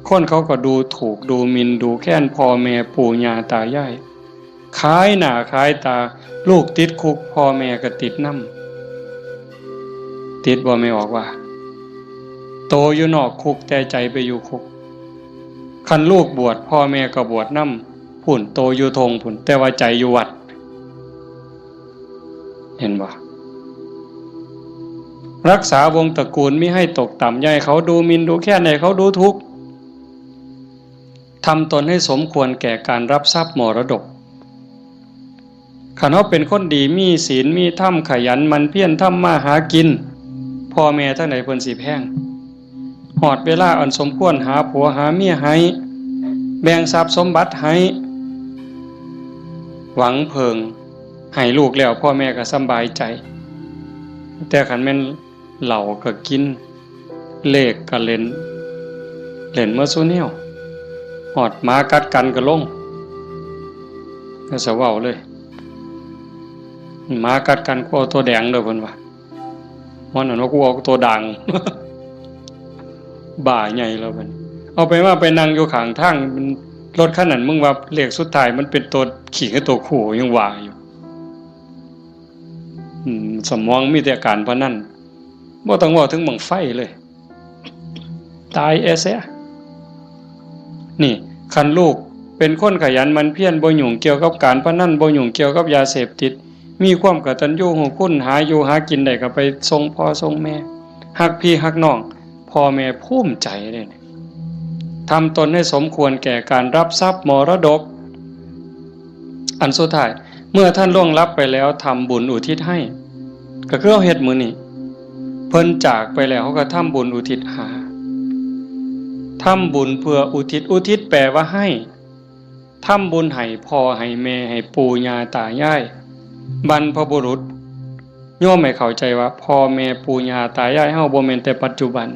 คนเขาก็ดูถูกดูหมิ่นดูแคลนพ่อแม่ปู่ย่าตายาย ขายหน้าขายตา ลูกติดคุก พ่อแม่ก็ติดนำ ติดบ่แม่ออกว่า โตอยู่นอกคุกแต่ใจไปอยู่คุก คันลูกบวช พ่อแม่ก็บวชนำ พุ้น โตอยู่ท่งพุ้น แต่ว่าใจอยู่วัด เห็นบ่ รักษาวงศ์ตระกูลมิให้ตกต่ำ อย่าให้เขาดูหมิ่นดูแคลน ให้เขาดูถูก ทำตนให้สมควรแก่การรับทรัพย์มรดก คันเฮาเป็นคนดี มีศีล มีธรรม ขยันหมั่นเพียรทำมาหากิน พ่อแม่ทั้งหลายเพิ่นสิแพง ฮอดเวลาอันสมควร หาผัวหาเมียให้ แบ่งทรัพย์สมบัติให้ หวังเพิ่ง ให้ลูกแล้ว พ่อแม่ก็สำบายใจ แต่คันแม่นเหล้าก็กิน เลขก็เล่น เล่นเมิดซุแนว ฮอดหมากัดกันก็ลง ก็สะเว้าเลย หมากัดกัน กูเอาตัวแดงเด้อ เพิ่นว่า มันนั่นว่า กูเอาตัวด่าง บ้าใหญ่แล้วบัดนี้ เอาไปว่าไปนั่งอยู่ข้างทาง มัน รถคันนั้น มึงว่าเลขสุดท้ายมันเป็นตัวขี้กับตัวคู่ ยังว่าอยู่ อืม สมองมีแต่การพนัน บ่ต้องเว้าถึงบั้งไฟเลย ตายแอเสีย นี่ คันลูกเป็นคนขยันหมั่นเพียร บ่ยุ่งเกี่ยวกับการพนัน บ่ยุ่งเกี่ยวกับยาเสพติด มีความกตัญญูรู้คุณ หาอยู่หากินได้ก็ไปส่งพ่อส่งแม่ ฮักพี่ฮักน้อง พ่อแม่ภูมิใจเด้ ทำตนให้สมควรแก่การรับทรัพย์มรดก อันสุดท้าย เมื่อท่านล่วงลับไปแล้ว ทำบุญอุทิศให้ ก็คือเฮาเฮ็ดมื้อนี้ เพิ่นจากไปแล้ว เฮาก็ทำบุญอุทิศหา ทำบุญเพื่ออุทิศ อุทิศแปลว่าให้ ทำบุญให้พ่อให้แม่ ให้ปู่ย่าตายาย บรรพบุรุษ โยมให้เข้าใจว่าพ่อแม่ปู่ย่าตายายเฮาบ่แม่นแต่ปัจจุบัน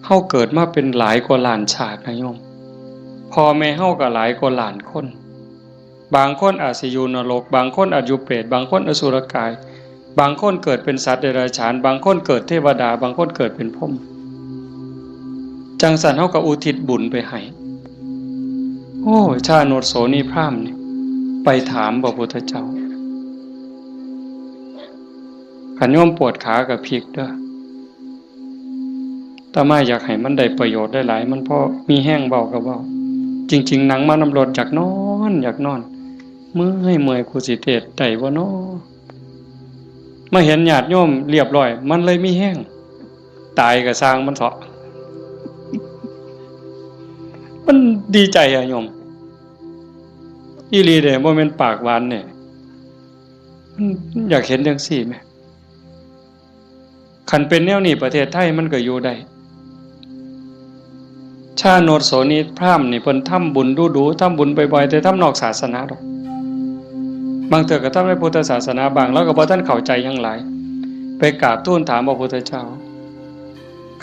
เฮาเกิดมาเป็นหลายกว่าล้านชาตินะโยม พ่อแม่เฮาก็หลายกว่าล้านคน บางคนอาจสิอยู่นรก บางคนอาจอยู่เปรต บางคนอสุรกาย บางคนเกิดเป็นสัตว์เดรัจฉาน บางคนเกิดเทวดา บางคนเกิดเป็นพรหม จั่งซั้นเฮาก็อุทิศบุญไปให้ โอ้ ชาโนชโสนีพราหมณ์นี่ ไปถามพระพุทธเจ้า คันโยมปวดขาก็พลิกเด้อ อาตมาอยากให้มันได้ประโยชน์หลายๆ มันพอมีแฮงเว้าก็เว้า จริงๆ นั่งมานำรถอยากนอน อยากนอน เมื่อย เมื่อย กูสิเทศน์ได้บ่น้อ มาเห็นญาติโยมเรียบร้อย มันเลยมีแฮง ตายก็ซ่างมันเถาะ มันดีใจอะโยม อีหลีเด้ บ่แม่นปากหวานเด้ มันอยากเห็นจั่งซี้แหม คันเป็นแนวนี้ประเทศไทยมันก็อยู่ได้ ชาโนชโสนีพราหมณ์นี่เพิ่นทำบุญดู๋ๆ ทำบุญบ่อยๆ แต่ทำนอกศาสนาดอก บางเทื่อก็ทำในพุทธศาสนาบ้าง ลาวก็บ่ทันเข้าใจหยังหลาย ไปกราบทูลถามพระพุทธเจ้า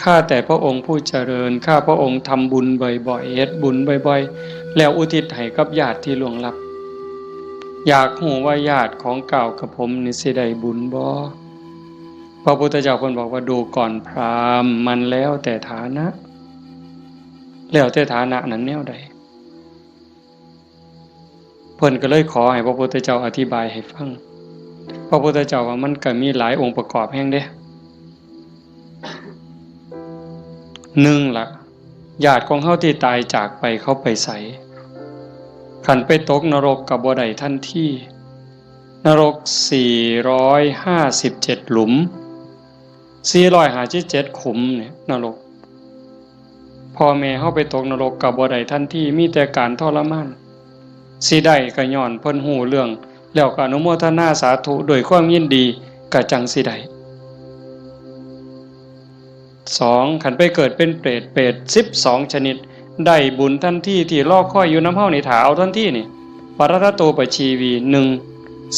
ข้าแต่พระองค์ผู้เจริญ ข้าพระองค์ทำบุญบ่อยๆ เฮ็ดบุญบ่อยๆ แล้วอุทิศให้กับญาติที่ล่วงลับ อยากฮู้ว่าญาติของก้าวกับผมนี่สิได้บุญบ่ พระพุทธเจ้าเพิ่นบอกว่า ดูก่อนพราหมณ์ มันแล้วแต่ฐานะ แล้วแต่ฐานะนั้นแนวใด เพิ่นก็เลยขอให้พระพุทธเจ้าอธิบายให้ฟัง พระพุทธเจ้าว่ามันก็มีหลายองค์ประกอบแฮงเด้ หนึ่งละ ญาติของเฮาที่ตายจากไปเขาไปไส คันไปตกนรกก็บ่ได้ทันที นรกสี่ร้อยห้าสิบเจ็ดหลุม สี่ร้อยห้าสิบเจ็ดขุมเนี่ยนรก พ่อแม่เฮาไปตกนรกก็บ่ได้ทันที มีแต่การทรมาน สิได้ก็ย้อนเพิ่นฮู้เรื่อง แล้วก็อนุโมทนาสาธุด้วยความยินดี ก็จั่งสิได้ สอง คันไปเกิดเป็นเปรต เปรตสิบสองชนิด ได้บุญทันที ที่รอคอยอยู่นำเฮานี่ ถ้าเอาทันทีนี่ ปรัตตโตปชีวี หนึ่ง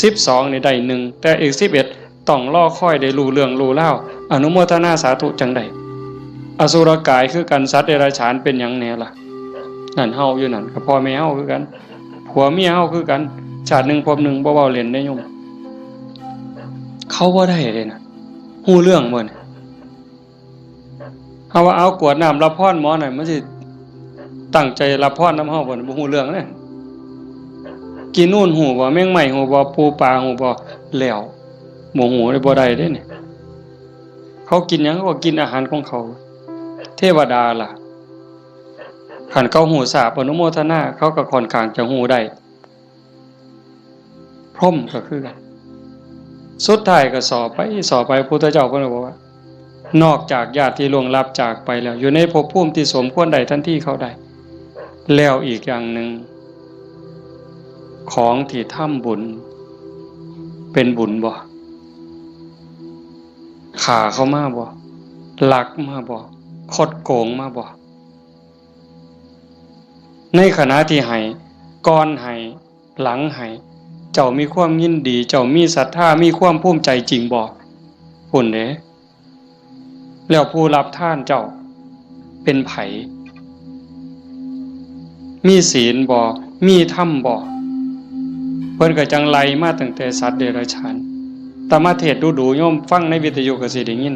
สิบสองนี่ได้หนึ่ง แต่อีกสิบเอ็ด ต้องรอคอยได้รู้เรื่องรู้ราว อนุโมทนาสาธุจั่งได้ อสุรกายคือกัน สัตว์เดรัจฉานเป็นหยังแหน่ล่ะ นั่นเฮาอยู่นั่น ก็พ่อแม่เฮาคือกัน ผัวเมียเฮาคือกัน ชาติหนึ่งภพหนึ่ง บ่เว้าเล่นเด้โยม เขาบ่ได้เด้นะ ฮู้เรื่องบ่เนี่ย เฮาว่าเอากรวดน้ำรับพรหมอหน่อย มันสิตั้งใจรับพรนำเฮาบ่เนี่ย บ่ฮู้เรื่องเด้ กินนู่นฮู้บ่ แมงไม้ฮู้บ่ ปูปลาฮู้บ่ แล้ว บ่ฮู้เลย บ่ได้เด้เนี่ย เขากินหยัง เขาก็กินอาหารของเขา เทวดาล่ะ คันเขาฮู้ทราบอนุโมทนา เขาก็ค่อนข้างจะฮู้ได้ พรหมก็คือกัน สุดท้ายก็สอบไป สอบไป พุทธเจ้าเพิ่นก็บอกว่า นอกจากญาติที่ล่วงลับจากไปแล้ว อยู่ในภพภูมิที่สมควรได้ทันทีเขาได้ แล้วอีกอย่างหนึ่ง ของที่ทำบุญ เป็นบุญบ่ ฆ่าเขามาบ่ ลักมาบ่ คดโกงมาบ่ ในขณะที่ให้ ก่อนให้ หลังให้ เจ้ามีความยินดี เจ้ามีศรัทธา มีความภูมิใจจริงบ่ พุ้นเด้ แล้วผู้รับทานเจ้าเป็นไผ มีศีลบ่ มีธรรมบ่ เพิ่นก็จั่งไล่มาตั้งแต่สัตว์เดรัจฉาน อาตมาเทศน์ดู๋ๆ โยมฟังในวิทยุก็สิได้ยิน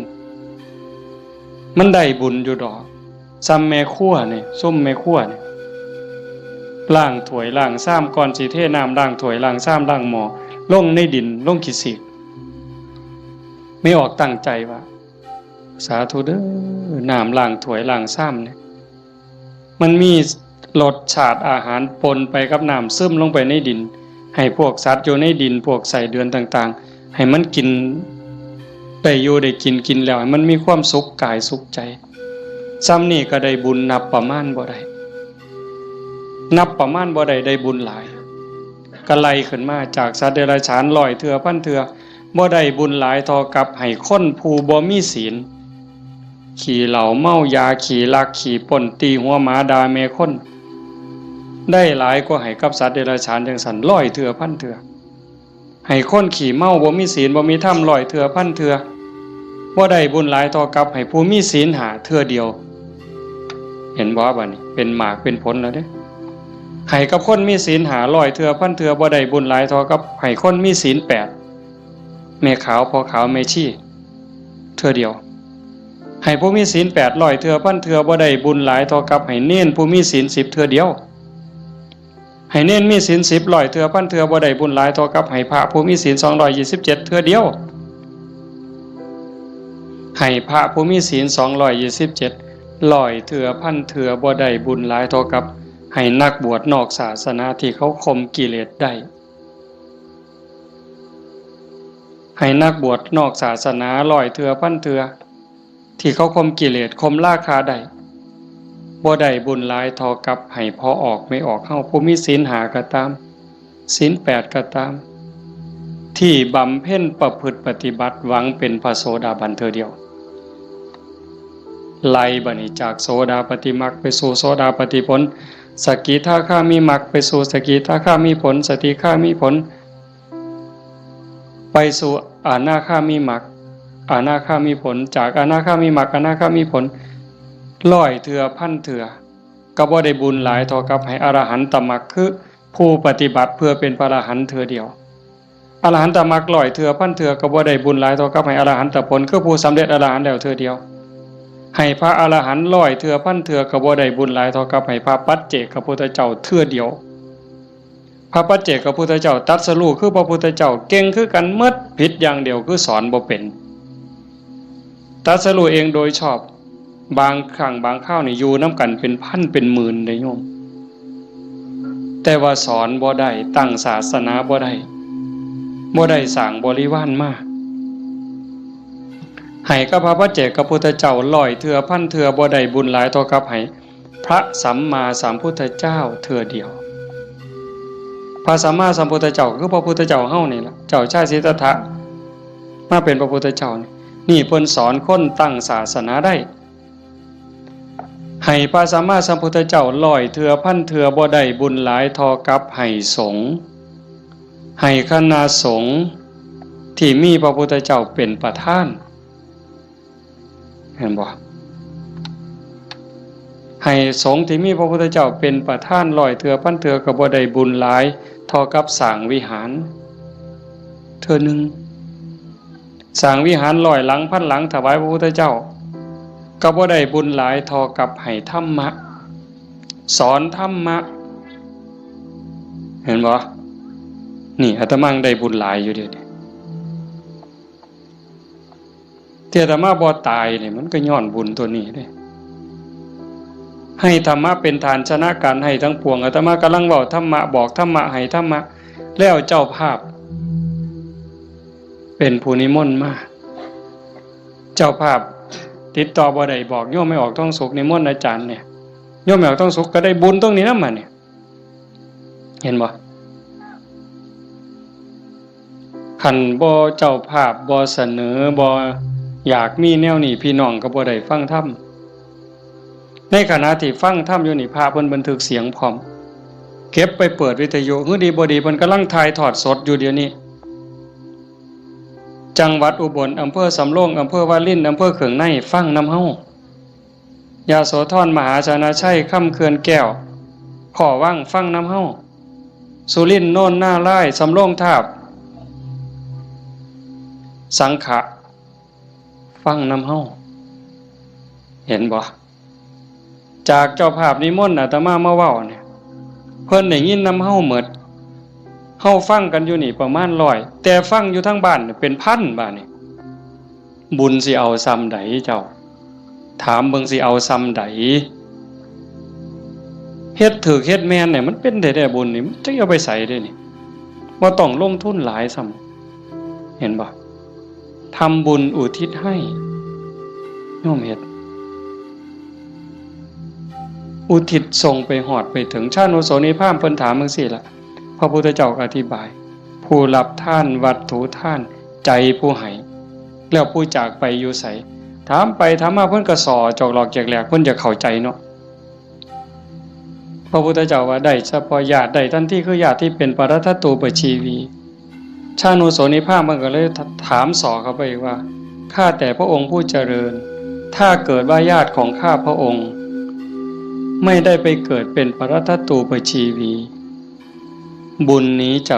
มันได้บุญอยู่ดอก ซ่ำแม่ครัวนี่ ซุมแม่ครัวนี่ ล้างถ้วยล้างชาม ก่อนสิเทน้ำล้างถ้วยล้างชามล้างหม้อ ลงในดิน ลงขี้สีก แม่ออกตั้งใจว่า สาธุเด้อ น้ำล้างถ้วยล้างชามเนี่ย มันมีรสชาติอาหารปนไปกับน้ำ ซึมลงไปในดิน ให้พวกสัตว์อยู่ในดิน พวกไส้เดือนต่างๆ ให้มันกิน ได้อยู่ได้กิน กินแล้วให้มันมีความสุขกายสุขใจ ซ่ำนี่ก็ได้บุญนับประมาณบ่ได้ นับประมาณบ่ได้ ได้บุญหลาย ก็ไล่ขึ้นมาจากสัตว์เดรัจฉานร้อยเทื่อพันเทื่อ บ่ได้บุญหลายเท่ากับให้คนผู้บ่มีศีล ขี้เหล้าเมายา ขี้ลักขี้ปล้น ตีหัวหมาด่าแม่คน ได้หลายกว่าให้กับสัตว์เดรัจฉานจั่งซั้นร้อยเทื่อพันเทื่อ ให้คนขี้เมาบ่มีศีลบ่มีธรรมร้อยเทื่อพันเทื่อ บ่ได้บุญหลายเท่ากับให้ผู้มีศีลห้าเทื่อเดียว เห็นบ่ บัดนี้เป็นหมากเป็นผลแล้วเด้ ให้กับคนมีศีลห้าร้อยเทื่อพันเทื่อ บ่ได้บุญหลายเท่ากับให้คนมีศีลแปด แม่ขาวพ่อขาวแม่ชีเทื่อเดียว ให้ผู้มีศีลแปดร้อยเทื่อพันเทื่อบ่ได้บุญหลายเท่ากับให้เณรผู้มีศีลสิบเทื่อเดียว ให้เณรมีศีลสิบร้อยเทื่อพันเทื่อบ่ได้บุญหลายเท่ากับให้พระผู้มีศีลสองร้อยยี่สิบเจ็ดเทื่อเดียว ให้พระผู้มีศีลสองร้อยยี่สิบเจ็ดร้อยเทื่อพันเทื่อบ่ได้บุญหลายเท่ากับให้นักบวชนอกศาสนาที่เขาข่มกิเลสได้ ให้นักบวชนอกศาสนาร้อยเทื่อพันเทื่อที่เขาข่มกิเลสข่มราคะได้ บ่ได้บุญหลายเท่ากับให้พ่อออกแม่ออกเฮาผู้มีศีลห้าก็ตาม ศีลแปดก็ตาม ที่บำเพ็ญประพฤติปฏิบัติหวังเป็นพระโสดาบันเทื่อเดียว ไล่บัดนี้จากโสดาปัตติมรรคไปสู่โสดาปัตติผล สกิทาคามิมรรคไปสู่สกิทาคามิผล สกิทาคามิผล ไปสู่อนาคามิมรรค อนาคามิผล จากอนาคามิมรรค อนาคามิผล ร้อยเทื่อพันเทื่อ ก็บ่ได้บุญหลายเท่ากับให้อรหันตมรรค คือผู้ปฏิบัติเพื่อเป็นพระอรหันต์เทื่อเดียว อรหันตมรรคร้อยเทื่อพันเทื่อก็บ่ได้บุญหลายเท่ากับให้อรหันตผล คือผู้สำเร็จอรหันต์แล้วเทื่อเดียว ให้พระอรหันต์ร้อยเทื่อพันเทื่อก็บ่ได้บุญหลายเท่ากับให้พระปัจเจกพุทธเจ้าเทื่อเดียว พระปัจเจกพุทธเจ้าตรัสรู้คือพระพุทธเจ้าเก่งคือกันหมด ผิดอย่างเดียวคือสอนบ่เป็น ตรัสรู้เองโดยชอบ บางครั้งบางคราวนี่อยู่นำกันเป็นพันเป็นหมื่นเด้โยม แต่ว่าสอนบ่ได้ ตั้งศาสนาบ่ได้ บ่ได้สร้างบริวารมา ให้กับพระปัจเจกพุทธเจ้าร้อยเทื่อพันเทื่อบ่ได้บุญหลายเท่ากับให้พระสัมมาสัมพุทธเจ้าเทื่อเดียว พระสัมมาสัมพุทธเจ้าคือพระพุทธเจ้าเฮานี่ล่ะ เจ้าชายสิทธัตถะ มาเป็นพระพุทธเจ้านี่ นี่เพิ่นสอนคนตั้งศาสนาได้ ให้พระสัมมาสัมพุทธเจ้าร้อยเทื่อพันเทื่อบ่ได้บุญหลายเท่ากับให้สงฆ์ ให้คณะสงฆ์ที่มีพระพุทธเจ้าเป็นประธาน เห็นบ่ ให้สงฆ์ที่มีพระพุทธเจ้าเป็นประธานร้อยเทื่อพันเทื่อก็บ่ได้บุญหลายเท่ากับสร้างวิหาร เทื่อหนึ่ง สร้างวิหารร้อยหลังพันหลังถวายพระพุทธเจ้า ก็บ่ได้บุญหลายเท่ากับให้ธรรมะ สอนธรรมะ เห็นบ่ นี่อาตมายังได้บุญหลายอยู่เด้ ที่อาตมาบ่ตายนี่มันก็ย้อนบุญตัวนี้เด้ ให้ธรรมะเป็นทานชนะการให้ทั้งปวง อาตมากำลังเว้าธรรมะ บอกธรรมะ ให้ธรรมะ แล้วเจ้าภาพ เป็นผู้นิมนต์มา เจ้าภาพติดต่อบ่ได้ บอกโยมแม่ออกทองสุขนิมนต์อาจารย์เนี่ย โยมแม่ออกทองสุขก็ได้บุญตรงนี้นำมาเนี่ย เห็นบ่ คันบ่เจ้าภาพบ่เสนอ บ่อยากมีแนวนี้ พี่น้องก็บ่ได้ฟังธรรม ในขณะที่ฟังธรรมอยู่นี่ พระเพิ่นบันทึกเสียงพร้อม เก็บไปเปิดวิทยุ หื้อดีบ่ดีเพิ่นกำลังถ่ายทอดสดอยู่เดี๋ยวนี้ จังหวัดอุบล อำเภอสำโรง อำเภอวาริน อำเภอเขืองใน ฟังนำเฮา ยโสธร มหาชนะชัย คำเขื่อนแก้ว ขอวัง ฟังนำเฮา สุรินทร์ โนนนารายณ์ สำโรงทาบ สังขะ ฟังนำเฮา เห็นบ่ จากเจ้าภาพนิมนต์อาตมามาเว้าเนี่ย เพิ่นได้ยินนำเฮาหมด เฮาฟังกันอยู่นี่ประมาณร้อย แต่ฟังอยู่ทางบ้านเนี่ยเป็นพันบาดนี่ บุญสิเอาส่ำใดเจ้า ถามเบิ่งสิเอาส่ำใด เฮ็ดถูกเฮ็ดแม่นเนี่ยมันเป็นแท้ๆ บุญนี่ มันจักเอาไปไสเด้นี่ บ่ต้องลงทุนหลายส่ำ เห็นบ่ ทำบุญอุทิศให้ โยมเฮ็ด อุทิศส่งไปฮอดไปถึง ชานุโสนีพราหมณ์เพิ่นถามจั่งซี้ล่ะ พระพุทธเจ้าก็อธิบาย ผู้รับทานวัตถุทาน ใจผู้ให้ แล้วผู้จากไปอยู่ไส ถามไปถามมาเพิ่นก็ส่อจอกหลอกแจกแหลก เพิ่นจะเข้าใจเนาะ พระพุทธเจ้าว่าได้เฉพาะญาติ ได้ทันทีคือญาติที่เป็นปรัตถตูปชีวี ชานุโสนีพราหมณ์มันก็เลยถามส่อเข้าไปอีกว่า ข้าแต่พระองค์ผู้เจริญ ถ้าเกิดว่าญาติของข้าพระองค์ ไม่ได้ไปเกิดเป็นปรัตถตูปชีวี บุญนี้จะ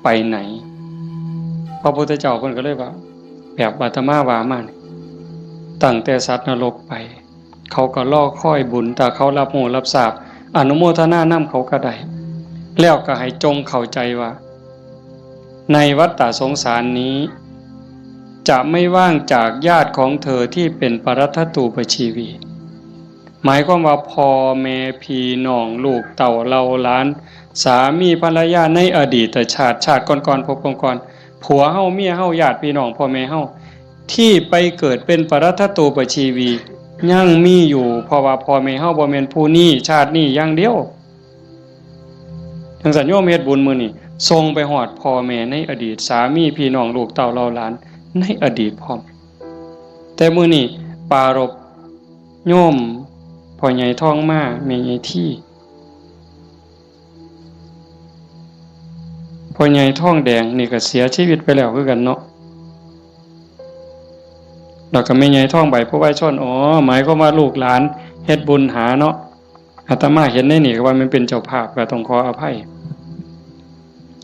ไปไหน ระพุทธเจ้าเพิ่นก็เลยว่า แบบอาตมาว่ามานี่ ตั้งแต่สัตว์นรกไป เขาก็รอคอยบุญ ถ้าเขารับรู้รับทราบ อนุโมทนานำเขาก็ได้ แล้วก็ให้จงเข้าใจว่า ในวัฏฏะสงสารนี้ จะไม่ว่างจากญาติของเธอที่เป็นปรัตถตูปชีวี หมายความว่าพ่อแม่พี่น้องลูกเต้าเหล่าหลาน สามีภรรยาในอดีตชาติ ชาติก่อนๆ ภพก่อนๆ ผัวเฮาเมียเฮาญาติพี่น้องพ่อแม่เฮา ที่ไปเกิดเป็นปรัตถตูปชีวี ยังมีอยู่ เพราะว่าพ่อแม่เฮาบ่แม่นผู้นี้ชาตินี้อย่างเดียว จังซั่นโยมเฮ็ดบุญมื้อนี้ ส่งไปฮอดพ่อแม่ในอดีต สามีพี่น้องลูกเต้าเหล่าหลานในอดีตพร้อม แต่มื้อนี้ปรารภโยมพ่อใหญ่ทองมา แม่ใหญ่ที พ่อใหญ่ทองแดงนี่ก็เสียชีวิตไปแล้วคือกันเนาะ แล้วก็แม่ใหญ่ทองใบผู้ไวชน อ๋อ หมายความว่าลูกหลานเฮ็ดบุญหาเนาะ อาตมาเห็นในนี่ก็ว่ามันเป็นเจ้าภาพ ก็ต้องขออภัย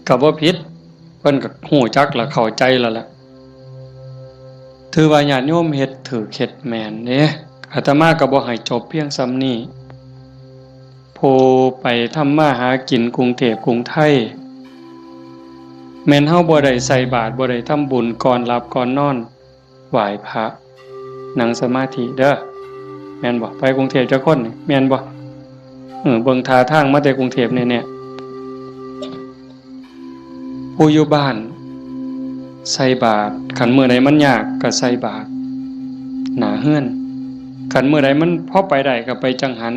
ก็บ่ผิด เพิ่นก็ฮู้จักและเข้าใจแล้วล่ะ ถือว่าญาติโยมเฮ็ดถูกเฮ็ดแม่นเด้ อาตมาก็บ่ให้จบเพียงส่ำนี้ ผู้ไปทำมาหากินกรุงเทพกรุงไทย แม่นเฮาบ่ได้ใส่บาตร บ่ได้ทำบุญ ก่อนหลับก่อนนอน ไหว้พระ นั่งสมาธิเด้อ แม่นบ่ ไปกรุงเทพจักคนนี่ แม่นบ่ เออ เบิ่งท่าทางมาแต่กรุงเทพแน่ๆ ผู้อยู่บ้านใส่บาตร คันมื้อใดมันยากก็ใส่บาตรหน้าเฮือน คันมื้อใดมันพอไปได้ก็ไปจังหัน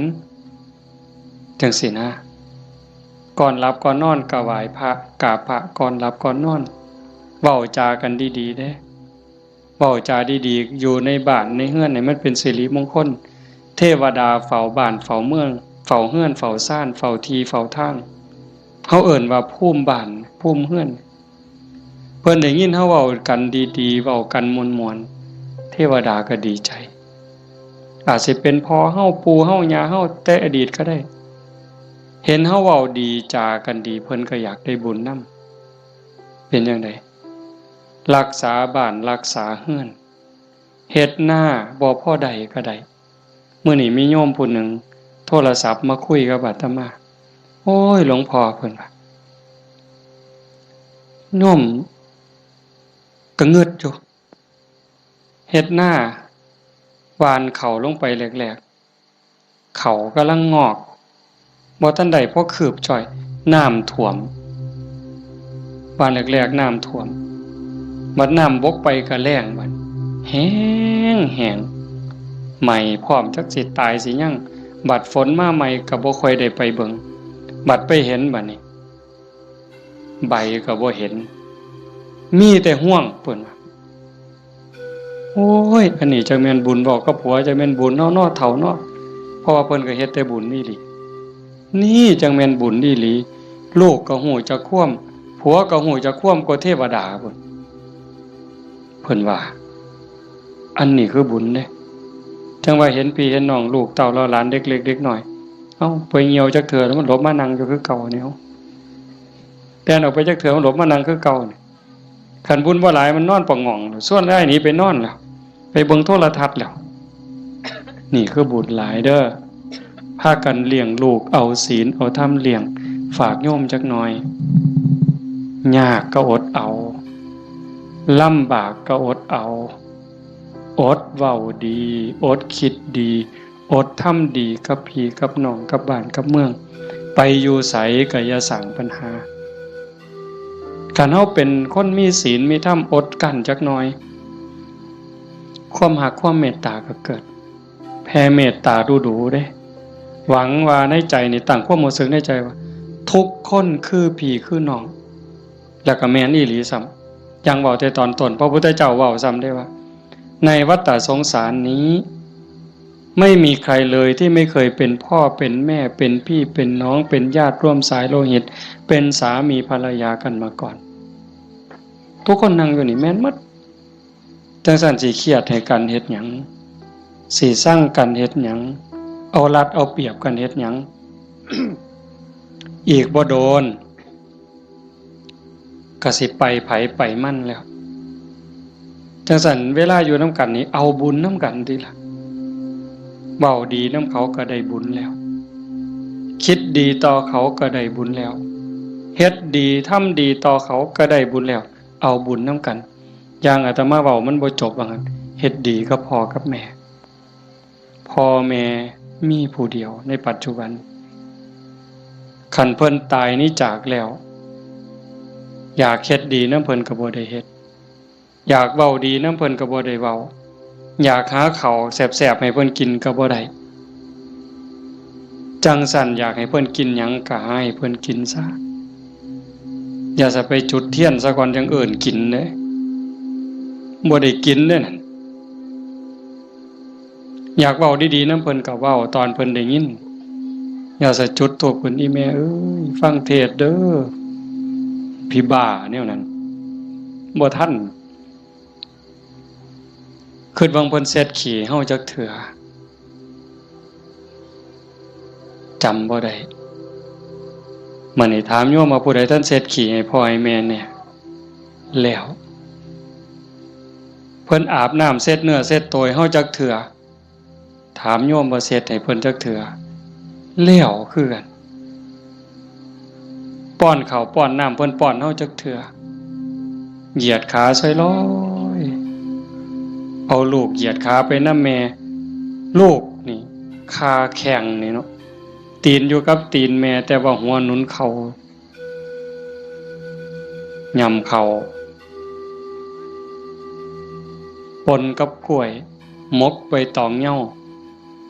จังซี้นะ ก่อนหลับก่อนนอนก็ไหว้พระ กราบพระก่อนหลับก่อนนอน เว้าจากันดีๆ เด้ เว้าจาดีๆ อยู่ในบ้านในเฮือนให้มันเป็นสิริมงคล เทวดาเฝ้าบ้านเฝ้าเมือง เฝ้าเฮือนเฝ้าซาน เฝ้าที่เฝ้าทาง เฮาเอิ้นว่าภูมิบ้านภูมิเฮือน เพิ่นได้ยินเฮาเว้ากันดีๆ เว้ากันม่วนๆ เทวดาก็ดีใจ อาจสิเป็นพ่อเฮา ปู่เฮา ย่าเฮา แต่อดีตก็ได้ เห็นเฮาเว้าดีจากันดี เพิ่นก็อยากได้บุญนำ เป็นจั่งใด รักษาบ้านรักษาเฮือน เฮ็ดนาบ่พอได้ก็ได้ มื้อนี้มีโยมผู้หนึ่งโทรศัพท์มาคุยกับอาตมา โอ้ย หลวงพ่อ เพิ่นว่า โยมก็งึดอยู่ เฮ็ดนา หว่านเข้าลงไปแรกๆ เข้ากำลังงอก บ่ทันได้พอคืบจ้อย น้ำท่วม หว่านแรกๆ น้ำท่วม บัดน้ำบกไปก็แล้งบัด แห้งแห้ง ไหม้พร้อม จักสิตายสิหยัง บัดฝนมาใหม่ก็บ่ค่อยได้ไปเบิ่ง บัดไปเห็นบัดนี้ ใบก็บ่เห็น มีแต่ฮวง เพิ่นว่า โอ้ย อันนี้จักแม่นบุญเว้ากับผัว จักแม่นบุญเนาะ เนาะ เฒ่าเนาะ เพราะว่าเพิ่นก็เฮ็ดแต่บุญอีหลี นี่จักแม่นบุญอีหลี ลูกก็ฮู้จักความ ผัวก็ฮู้จักความ กว่าเทวดาพุ้น เพิ่นว่า อันนี้คือบุญเด้ จั่งว่าเห็นพี่เห็นน้อง ลูกเต้าเหล่าหลาน เด็กเล็กเด็กน้อย เอ้า ไปเหี่ยวจักเทื่อแล้วมันหลบมานั่งอยู่คือเก่านี่ แล่นออกไปจักเทื่อมันหลบมานั่งคือเก่านี่ คันบุญบ่หลายมันนอนปะหง่อง ส่วนอ้ายหนีไปนอนแล้ว ไปเบิ่งโทรทัศน์แล้ว นี่คือบุญหลายเด้อ พากันเลี้ยงลูก เอาศีลเอาธรรมเลี้ยง ฝากโยมจักหน่อย ยากก็อดเอา ลำบากก็อดเอา อดเว้าดี อดคิดดี อดทำดีกับพี่กับน้อง กับบ้านกับเมือง ไปอยู่ไสก็อย่าสร้างปัญหา คันเฮาเป็นคนมีศีลมีธรรม อดกลั้นจักหน่อย ความฮักความเมตตาก็เกิด แผ่เมตตาดูๆ เด้ หวังว่าในใจนี่ ตั้งความรู้สึกในใจว่า ทุกคนคือพี่คือน้อง แล้วก็แม่นอีหลีซ้ำ อย่างเว้าแต่ตอนต้น พระพุทธเจ้าเว้าซ้ำเด้ว่า ในวัฏฏะสงสารนี้ ไม่มีใครเลยที่ไม่เคยเป็นพ่อเป็นแม่ เป็นพี่เป็นน้อง เป็นญาติร่วมสายโลหิต เป็นสามีภรรยากันมาก่อน ทุกคนนั่งอยู่นี่แม่นหมด จั่งซั้นสิเครียดให้กันเฮ็ดหยัง สิซังกันเฮ็ดหยัง เอารัดเอาเปรียบกันเฮ็ดหยัง อีกบ่โดน ก็สิไปไผไปมันแล้ว จั่งซั้นเวลาอยู่นำกันนี่เอาบุญนำกันติล่ะ เว้าดีนำเขาก็ได้บุญแล้ว คิดดีต่อเขาก็ได้บุญแล้ว เฮ็ดดีทำดีต่อเขาก็ได้บุญแล้ว เอาบุญนำกัน อย่างอาตมาเว้ามันบ่จบว่างั้น เฮ็ดดีกับพ่อกับแม่ พ่อแม่มีผู้เดียวในปัจจุบัน คันเพิ่นตายหนีจากแล้ว อยากเฮ็ดดีนำเพิ่นก็บ่ได้เฮ็ด อยากเว้าดีนำเพิ่นก็บ่ได้เว้า อยากหาข้าวแซ่บๆให้เพิ่นกินก็บ่ได้ จั่งซั้นอยากให้เพิ่นกินหยังก็หาให้เพิ่นกินซะ อย่าซะไปจุดเทียนซะก่อนจั่งเอิ้นกินเด้ บ่ได้กินเด้นั่น อยากเว้าดีๆนำเพิ่นก็เว้าตอนเพิ่นได้ยิน อย่าซะจุดธูปขึ้น อีแม่เอ้ย ฟังเทศน์เด้อ ผีบ้าแนวนั้น บ่ทัน คิดว่าเพิ่นเช็ดขี้เฮาจักเทื่อ จำบ่ได้ มื้อนี้ถามโยมว่าผู้ใดทันเช็ดขี้ให้พ่อให้แม่แน่ แล้ว เพิ่นอาบน้ำเช็ดเนื้อเช็ดตัวให้เฮาจักเทื่อ ถามโยมว่าเช็ดให้เพิ่นจักเทื่อ แล้วคือกัน ป้อนข้าวป้อนน้ำเพิ่นป้อนเฮาจักเทื่อ เหยียดขาใส่ลอย เอาลูกเหยียดขาไปนำแม่ ลูกนี่ คาแข้งนี่เนาะ ตีนอยู่กับตีนแม่ แต่ว่าหัวหนุนเข่า ย่ำเข่า ปนกับกล้วย หมกใบตองเหย้า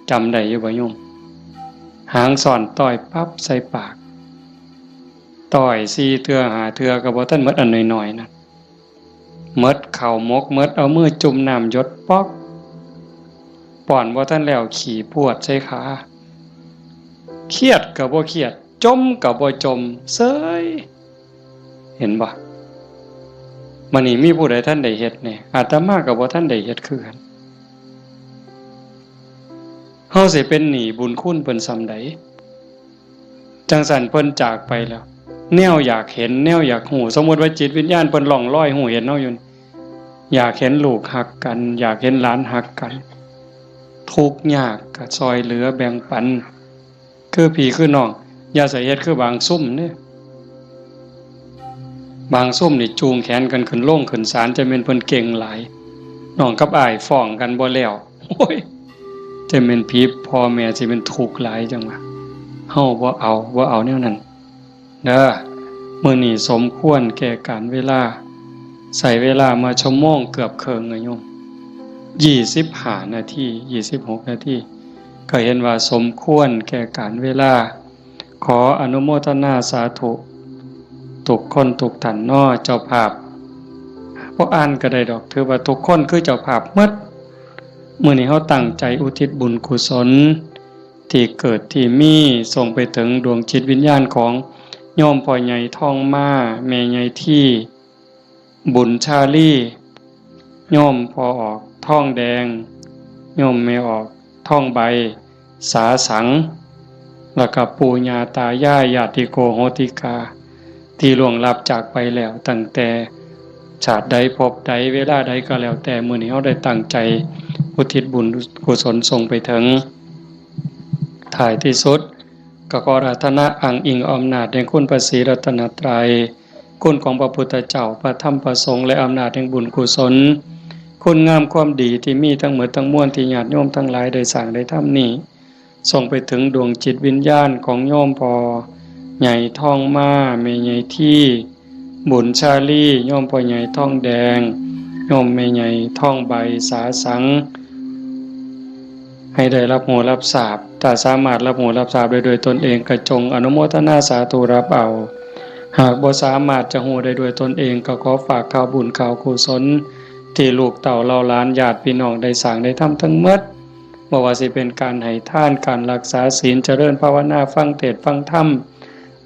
จำได้อยู่บ่โยม หางซ่อนต้อยปั๊บใส่ปาก ต้อยสี่เทื่อห้าเทื่อก็บ่ทันหมดอันน้อยๆนั่น หมดข้าวหมก หมดเอามือจุ่มน้ำหยดป๊อก ป้อนบ่ทันแล้วขี้พรวดใส่ขา เครียดก็บ่เครียด จ่มก็บ่จ่ม เซย เห็นบ่ มื้อนี้มีผู้ใดทันได้เฮ็ดแน่ อาตมาก็บ่ทันได้เฮ็ดคือกัน เฮาสิเป็นหนี้บุญคุณเพิ่นส่ำใด จั่งซั้นเพิ่นจากไปแล้ว แนวอยากเห็น แนวอยากฮู้ สมมุติว่าจิตวิญญาณเพิ่นล่องลอยฮู้เห็นเฮาอยู่ อยากเห็นลูกฮักกัน อยากเห็นหลานฮักกัน ทุกข์ยากก็ซ่อยเหลือแบ่งปัน คือพี่คือน้อง อย่าใส่เฮ็ดคือบางซุมเด้ บางซุมนี่จูงแขนกันขึ้นโรงขึ้นศาล จะแม่นเพิ่นเก่งหลาย น้องกับอ้ายฟ้องกันบ่แล้ว โอ้ย จะแม่นผีพ่อแม่สิเป็นทุกข์หลายจังวะ เฮาบ่เอา บ่เอาแนวนั้น เด้อ มื้อนี้สมควรแก่กาลเวลา ใช้เวลามาชั่วโมงเกือบเคิ่งอะโยม ยี่สิบห้านาที ยี่สิบหกนาที ก็เห็นว่าสมควรแก่กาลเวลา ขออนุโมทนาสาธุ ทุกคนทุกท่านเนาะ เจ้าภาพ บ่อ่านก็ได้ดอก ถือว่าทุกคนคือเจ้าภาพหมด มื้อนี้เฮาตั้งใจอุทิศบุญกุศล ที่เกิดที่มี ส่งไปถึงดวงจิตวิญญาณของโยมพ่อใหญ่ทองมา แม่ใหญ่ที่ บุญชาลี โยมพ่อออกทองแดง โยมแม่ออกทองใบ สาสัง แล้วก็ปู่ย่าตายาย ญาติโกโหติกา ที่ล่วงลับจากไปแล้ว ตั้งแต่ชาติใดภพใดเวลาใดก็แล้วแต่ มื้อนี้เฮาได้ตั้งใจอุทิศบุญกุศลส่งไปถึง ท้ายที่สุด ก็ขออาราธนาอ้างอิงอำนาจแห่งคุณพระศรีรัตนตรัย คุณของพระพุทธเจ้า พระธรรม พระสงฆ์ และอำนาจแห่งบุญกุศล คุณงามความดีที่มีทั้งหมดทั้งมวลที่ญาติโยมทั้งหลายได้สร้างได้ทำนี้ ส่งไปถึงดวงจิตวิญญาณของโยมพ่อใหญ่ทองมา แม่ใหญ่ที่ บุญชาลี โยมพ่อใหญ่ทองแดง โยมแม่ใหญ่ทองใบ สาสัง ให้ได้รับรู้รับทราบ ถ้าสามารถรับรู้รับทราบได้ด้วยตนเองก็จงอนุโมทนาสาธุรับเอา หากบ่สามารถจะรู้ได้ด้วยตนเองก็ขอฝากข่าวบุญข่าวกุศล ที่ลูกเต้าเหล่าหลานญาติพี่น้องได้สร้างได้ทำทั้งหมด บ่ว่าสิเป็นการให้ทาน การรักษาศีล เจริญภาวนา ฟังเทศน์ฟังธรรม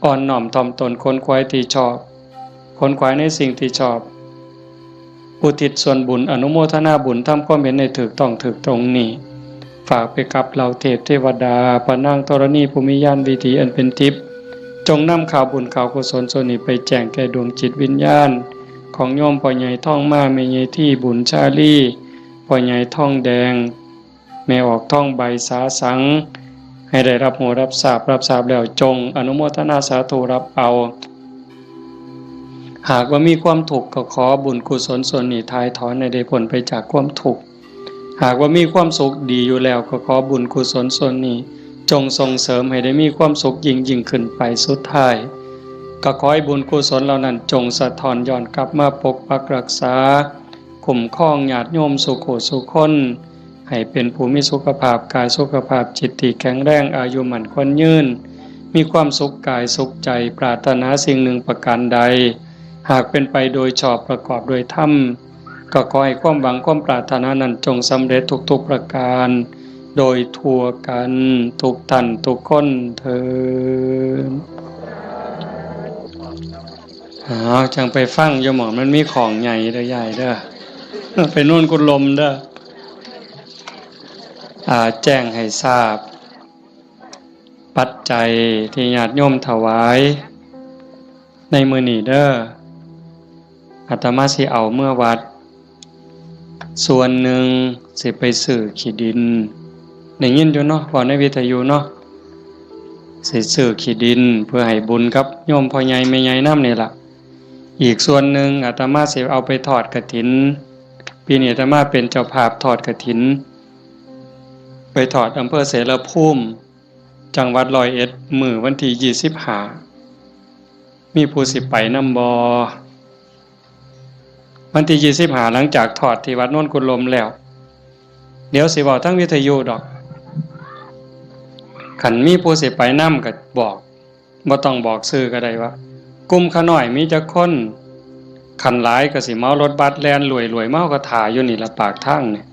อ่อนน้อมถ่อมตน ขนขวายที่ชอบ ขนขวายในสิ่งที่ชอบ อุทิศส่วนบุญ อนุโมทนาบุญ ทำความเห็นให้ถูกต้องถูกตรงนี้ ฝากไปกับเหล่าเทพเทวดา พระนางธรณีผู้มีญาณวิถีอันเป็นทิพย์ จงนำข่าวบุญข่าวกุศลส่วนนี้ไปแจ้งแก่ดวงจิตวิญญาณ ของโยมพ่อใหญ่ทองมา แม่ใหญ่ที่บุญชาลี พ่อใหญ่ทองแดง แม่ออกทองใบสาสัง ให้ได้รับรู้รับทราบ รับทราบแล้วจงอนุโมทนาสาธุรับเอา หากว่ามีความทุกข์ก็ขอบุญกุศลส่วนนี้ถ่ายถอนให้ได้พ้นไปจากความทุกข์ หากว่ามีความสุขดีอยู่แล้วก็ขอบุญกุศลส่วนนี้ จงส่งเสริมให้ได้มีความสุขยิ่งยิ่งขึ้นไป สุดท้าย ก็ขอให้บุญกุศลเหล่านั้นจงสะท้อนย้อนกลับมาปกปักรักษา คุ้มครองญาติโยมสู่ผู้สู่คน ให้เป็นผู้มีสุขภาพกายสุขภาพจิตที่แข็งแรง อายุมั่นขวัญยืน มีความสุขกายสุขใจ ปรารถนาสิ่งหนึ่งประการใด หากเป็นไปโดยชอบประกอบโดยธรรม ก็ขอให้ความหวังความปรารถนานั้นจงสำเร็จทุกๆประการ โดยทั่วกันทุกท่านทุกคนเทอญ อ้าว จั่งไปฟังอยู่หม่องมันมีของใหญ่เด้อยายเด้อ ไปโน่นกุดลมเด้อ อ่า แจ้งให้ทราบ ปัจจัยที่ญาติโยมถวายในมื้อนี้เด้อ อาตมาสิเอาเมือวัด ส่วนหนึ่งสิไปซื้อขี้ดิน ได้ยินอยู่เนาะ เว้าในวิทยุเนาะ สิซื้อขี้ดินเพื่อให้บุญกับโยมพ่อใหญ่แม่ใหญ่นำนี่ล่ะ อีกส่วนหนึ่งอาตมาสิเอาไปทอดกฐิน ปีนี้อาตมาเป็นเจ้าภาพทอดกฐิน ไปทอดอำเภอเสรภูมิ จังหวัดร้อยเอ็ด มื้อวันที่ยี่สิบห้า มีผู้สิไปนำบ่ วันที่ยี่สิบห้า หลังจากทอดที่วัดโนนกุดลมแล้ว เดี๋ยวสิเว้าทางวิทยุดอก คันมีผู้สิไปนำก็บอก บ่ต้องบอกชื่อก็ได้ว่า กลุ่มข้าน้อยมีจักคน คันหลายก็สิเหมารถบัสแล่นรวยๆ มา เฮาก็ถ่าอยู่นี่ล่ะปากทางนี่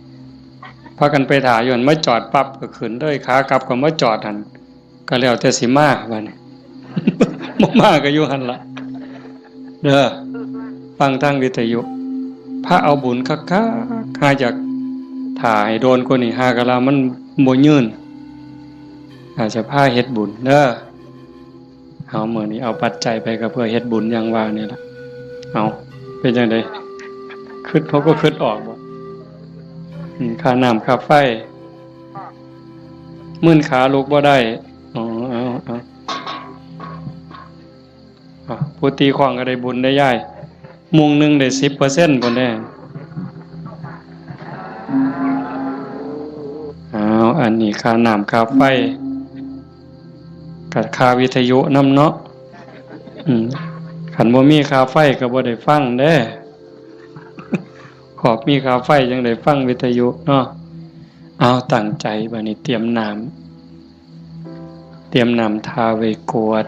พากันไปถ่าอยู่หั่น มาจอดปั๊บก็ขึ้นเลย ขากลับก็มาจอดหั่น ก็แล้วแต่สิมาบัดนี้ บ่มาก็อยู่หั่นล่ะ เด้อ ฟังทางวิทยุ พาเอาบุญคักๆ หาอยากถ่าให้โดนกว่านี้ หากะลามันบ่ยืน อาจจะพาเฮ็ดบุญเด้อ เอามื้อนี้เอาปัจจัยไปก็เพื่อเฮ็ดบุญอย่างว่านี่ล่ะ เอา เป็นจั่งใด คิด เขาก็คิดออกบ่ อืม ค่าน้ำค่าไฟ มื่นขาลุกบ่ได้ อ๋อ เอา เอา อ่ะ ผู้ตีค้องก็ได้บุญได้ยาย มุ้งหนึ่งได้สิบเปอร์เซ็นต์ พุ้นเด้ อ้าว อันนี้ค่าน้ำค่าไฟ กับค่าวิทยุนำเนาะ อืม คันบ่มีค่าไฟก็บ่ได้ฟังเด้ ขอบมีค่าไฟจั่งได้ฟังวิทยุเนาะ เอาตั้งใจบัดนี้เตรียมน้ำ เตรียมน้ำทาไว้กรวด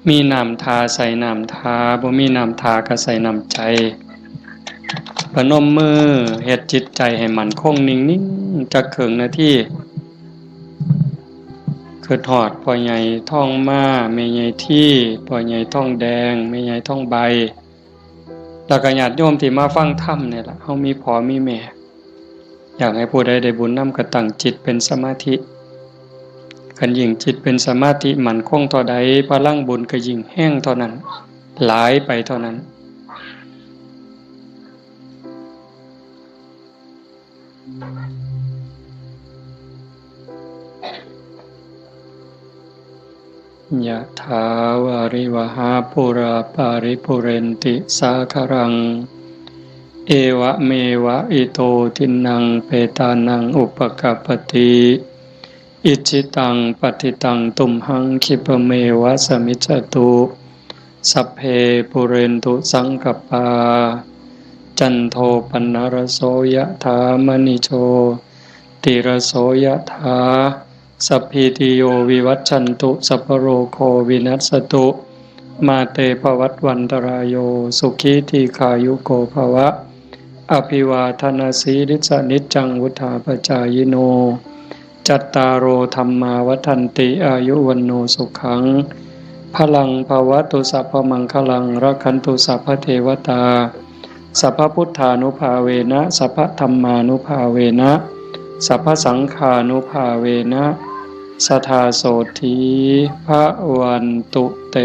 มีน้ำทาใส่น้ำทา บ่มีน้ำทาก็ใส่น้ำใจ พนมมือเฮ็ดจิตใจให้มั่นคงนิ่งๆ จักครึ่งนาที คิดฮอดพ่อใหญ่ทองมา แม่ใหญ่ที พ่อใหญ่ทองแดง แม่ใหญ่ทองใบ แล้วก็ญาติโยมที่มาฟังธรรมนี่ล่ะ เฮามีพ่อมีแม่ อยากให้ผู้ใดได้บุญนำก็ตั้งจิตเป็นสมาธิ คันยิ่งจิตเป็นสมาธิมั่นคงเท่าใด พลังบุญก็ยิ่งแฮงเท่านั้น หลายไปเท่านั้น ยะถาวาริวหาปูราปาริปุเรนติสาคารัง เอวะเมวะอิโตทินนังเปตานังอุปกัปปติ อิจฉิตังปัตถิตังตุมหังคิปะเมวะสมิจจตุ สัพเพปุเรนตุสังกปปา จันโทปนรโสยะถามณิโชติรโสยะถา สัพพีติโยวิวัชชันตุ สัพพโรโควินัสสตุ มาเตภวัตวันตรายโย สุขีทีขายุโกภวะ อภิวาทนาสีลิสนิจจังวุธาปจายิโน จัตตาโรธรรมาวัฒนติ อายุวันโนสุขัง พลังภวตุ สัพพมังคลัง รักขันตุ สัพพเทวตา สัพพพุทธานุภาเวนะ สัพพธรรมานุภาเวนะ สัพพสังฆานุภาเวนะ สทาโสธี พระวันตุเต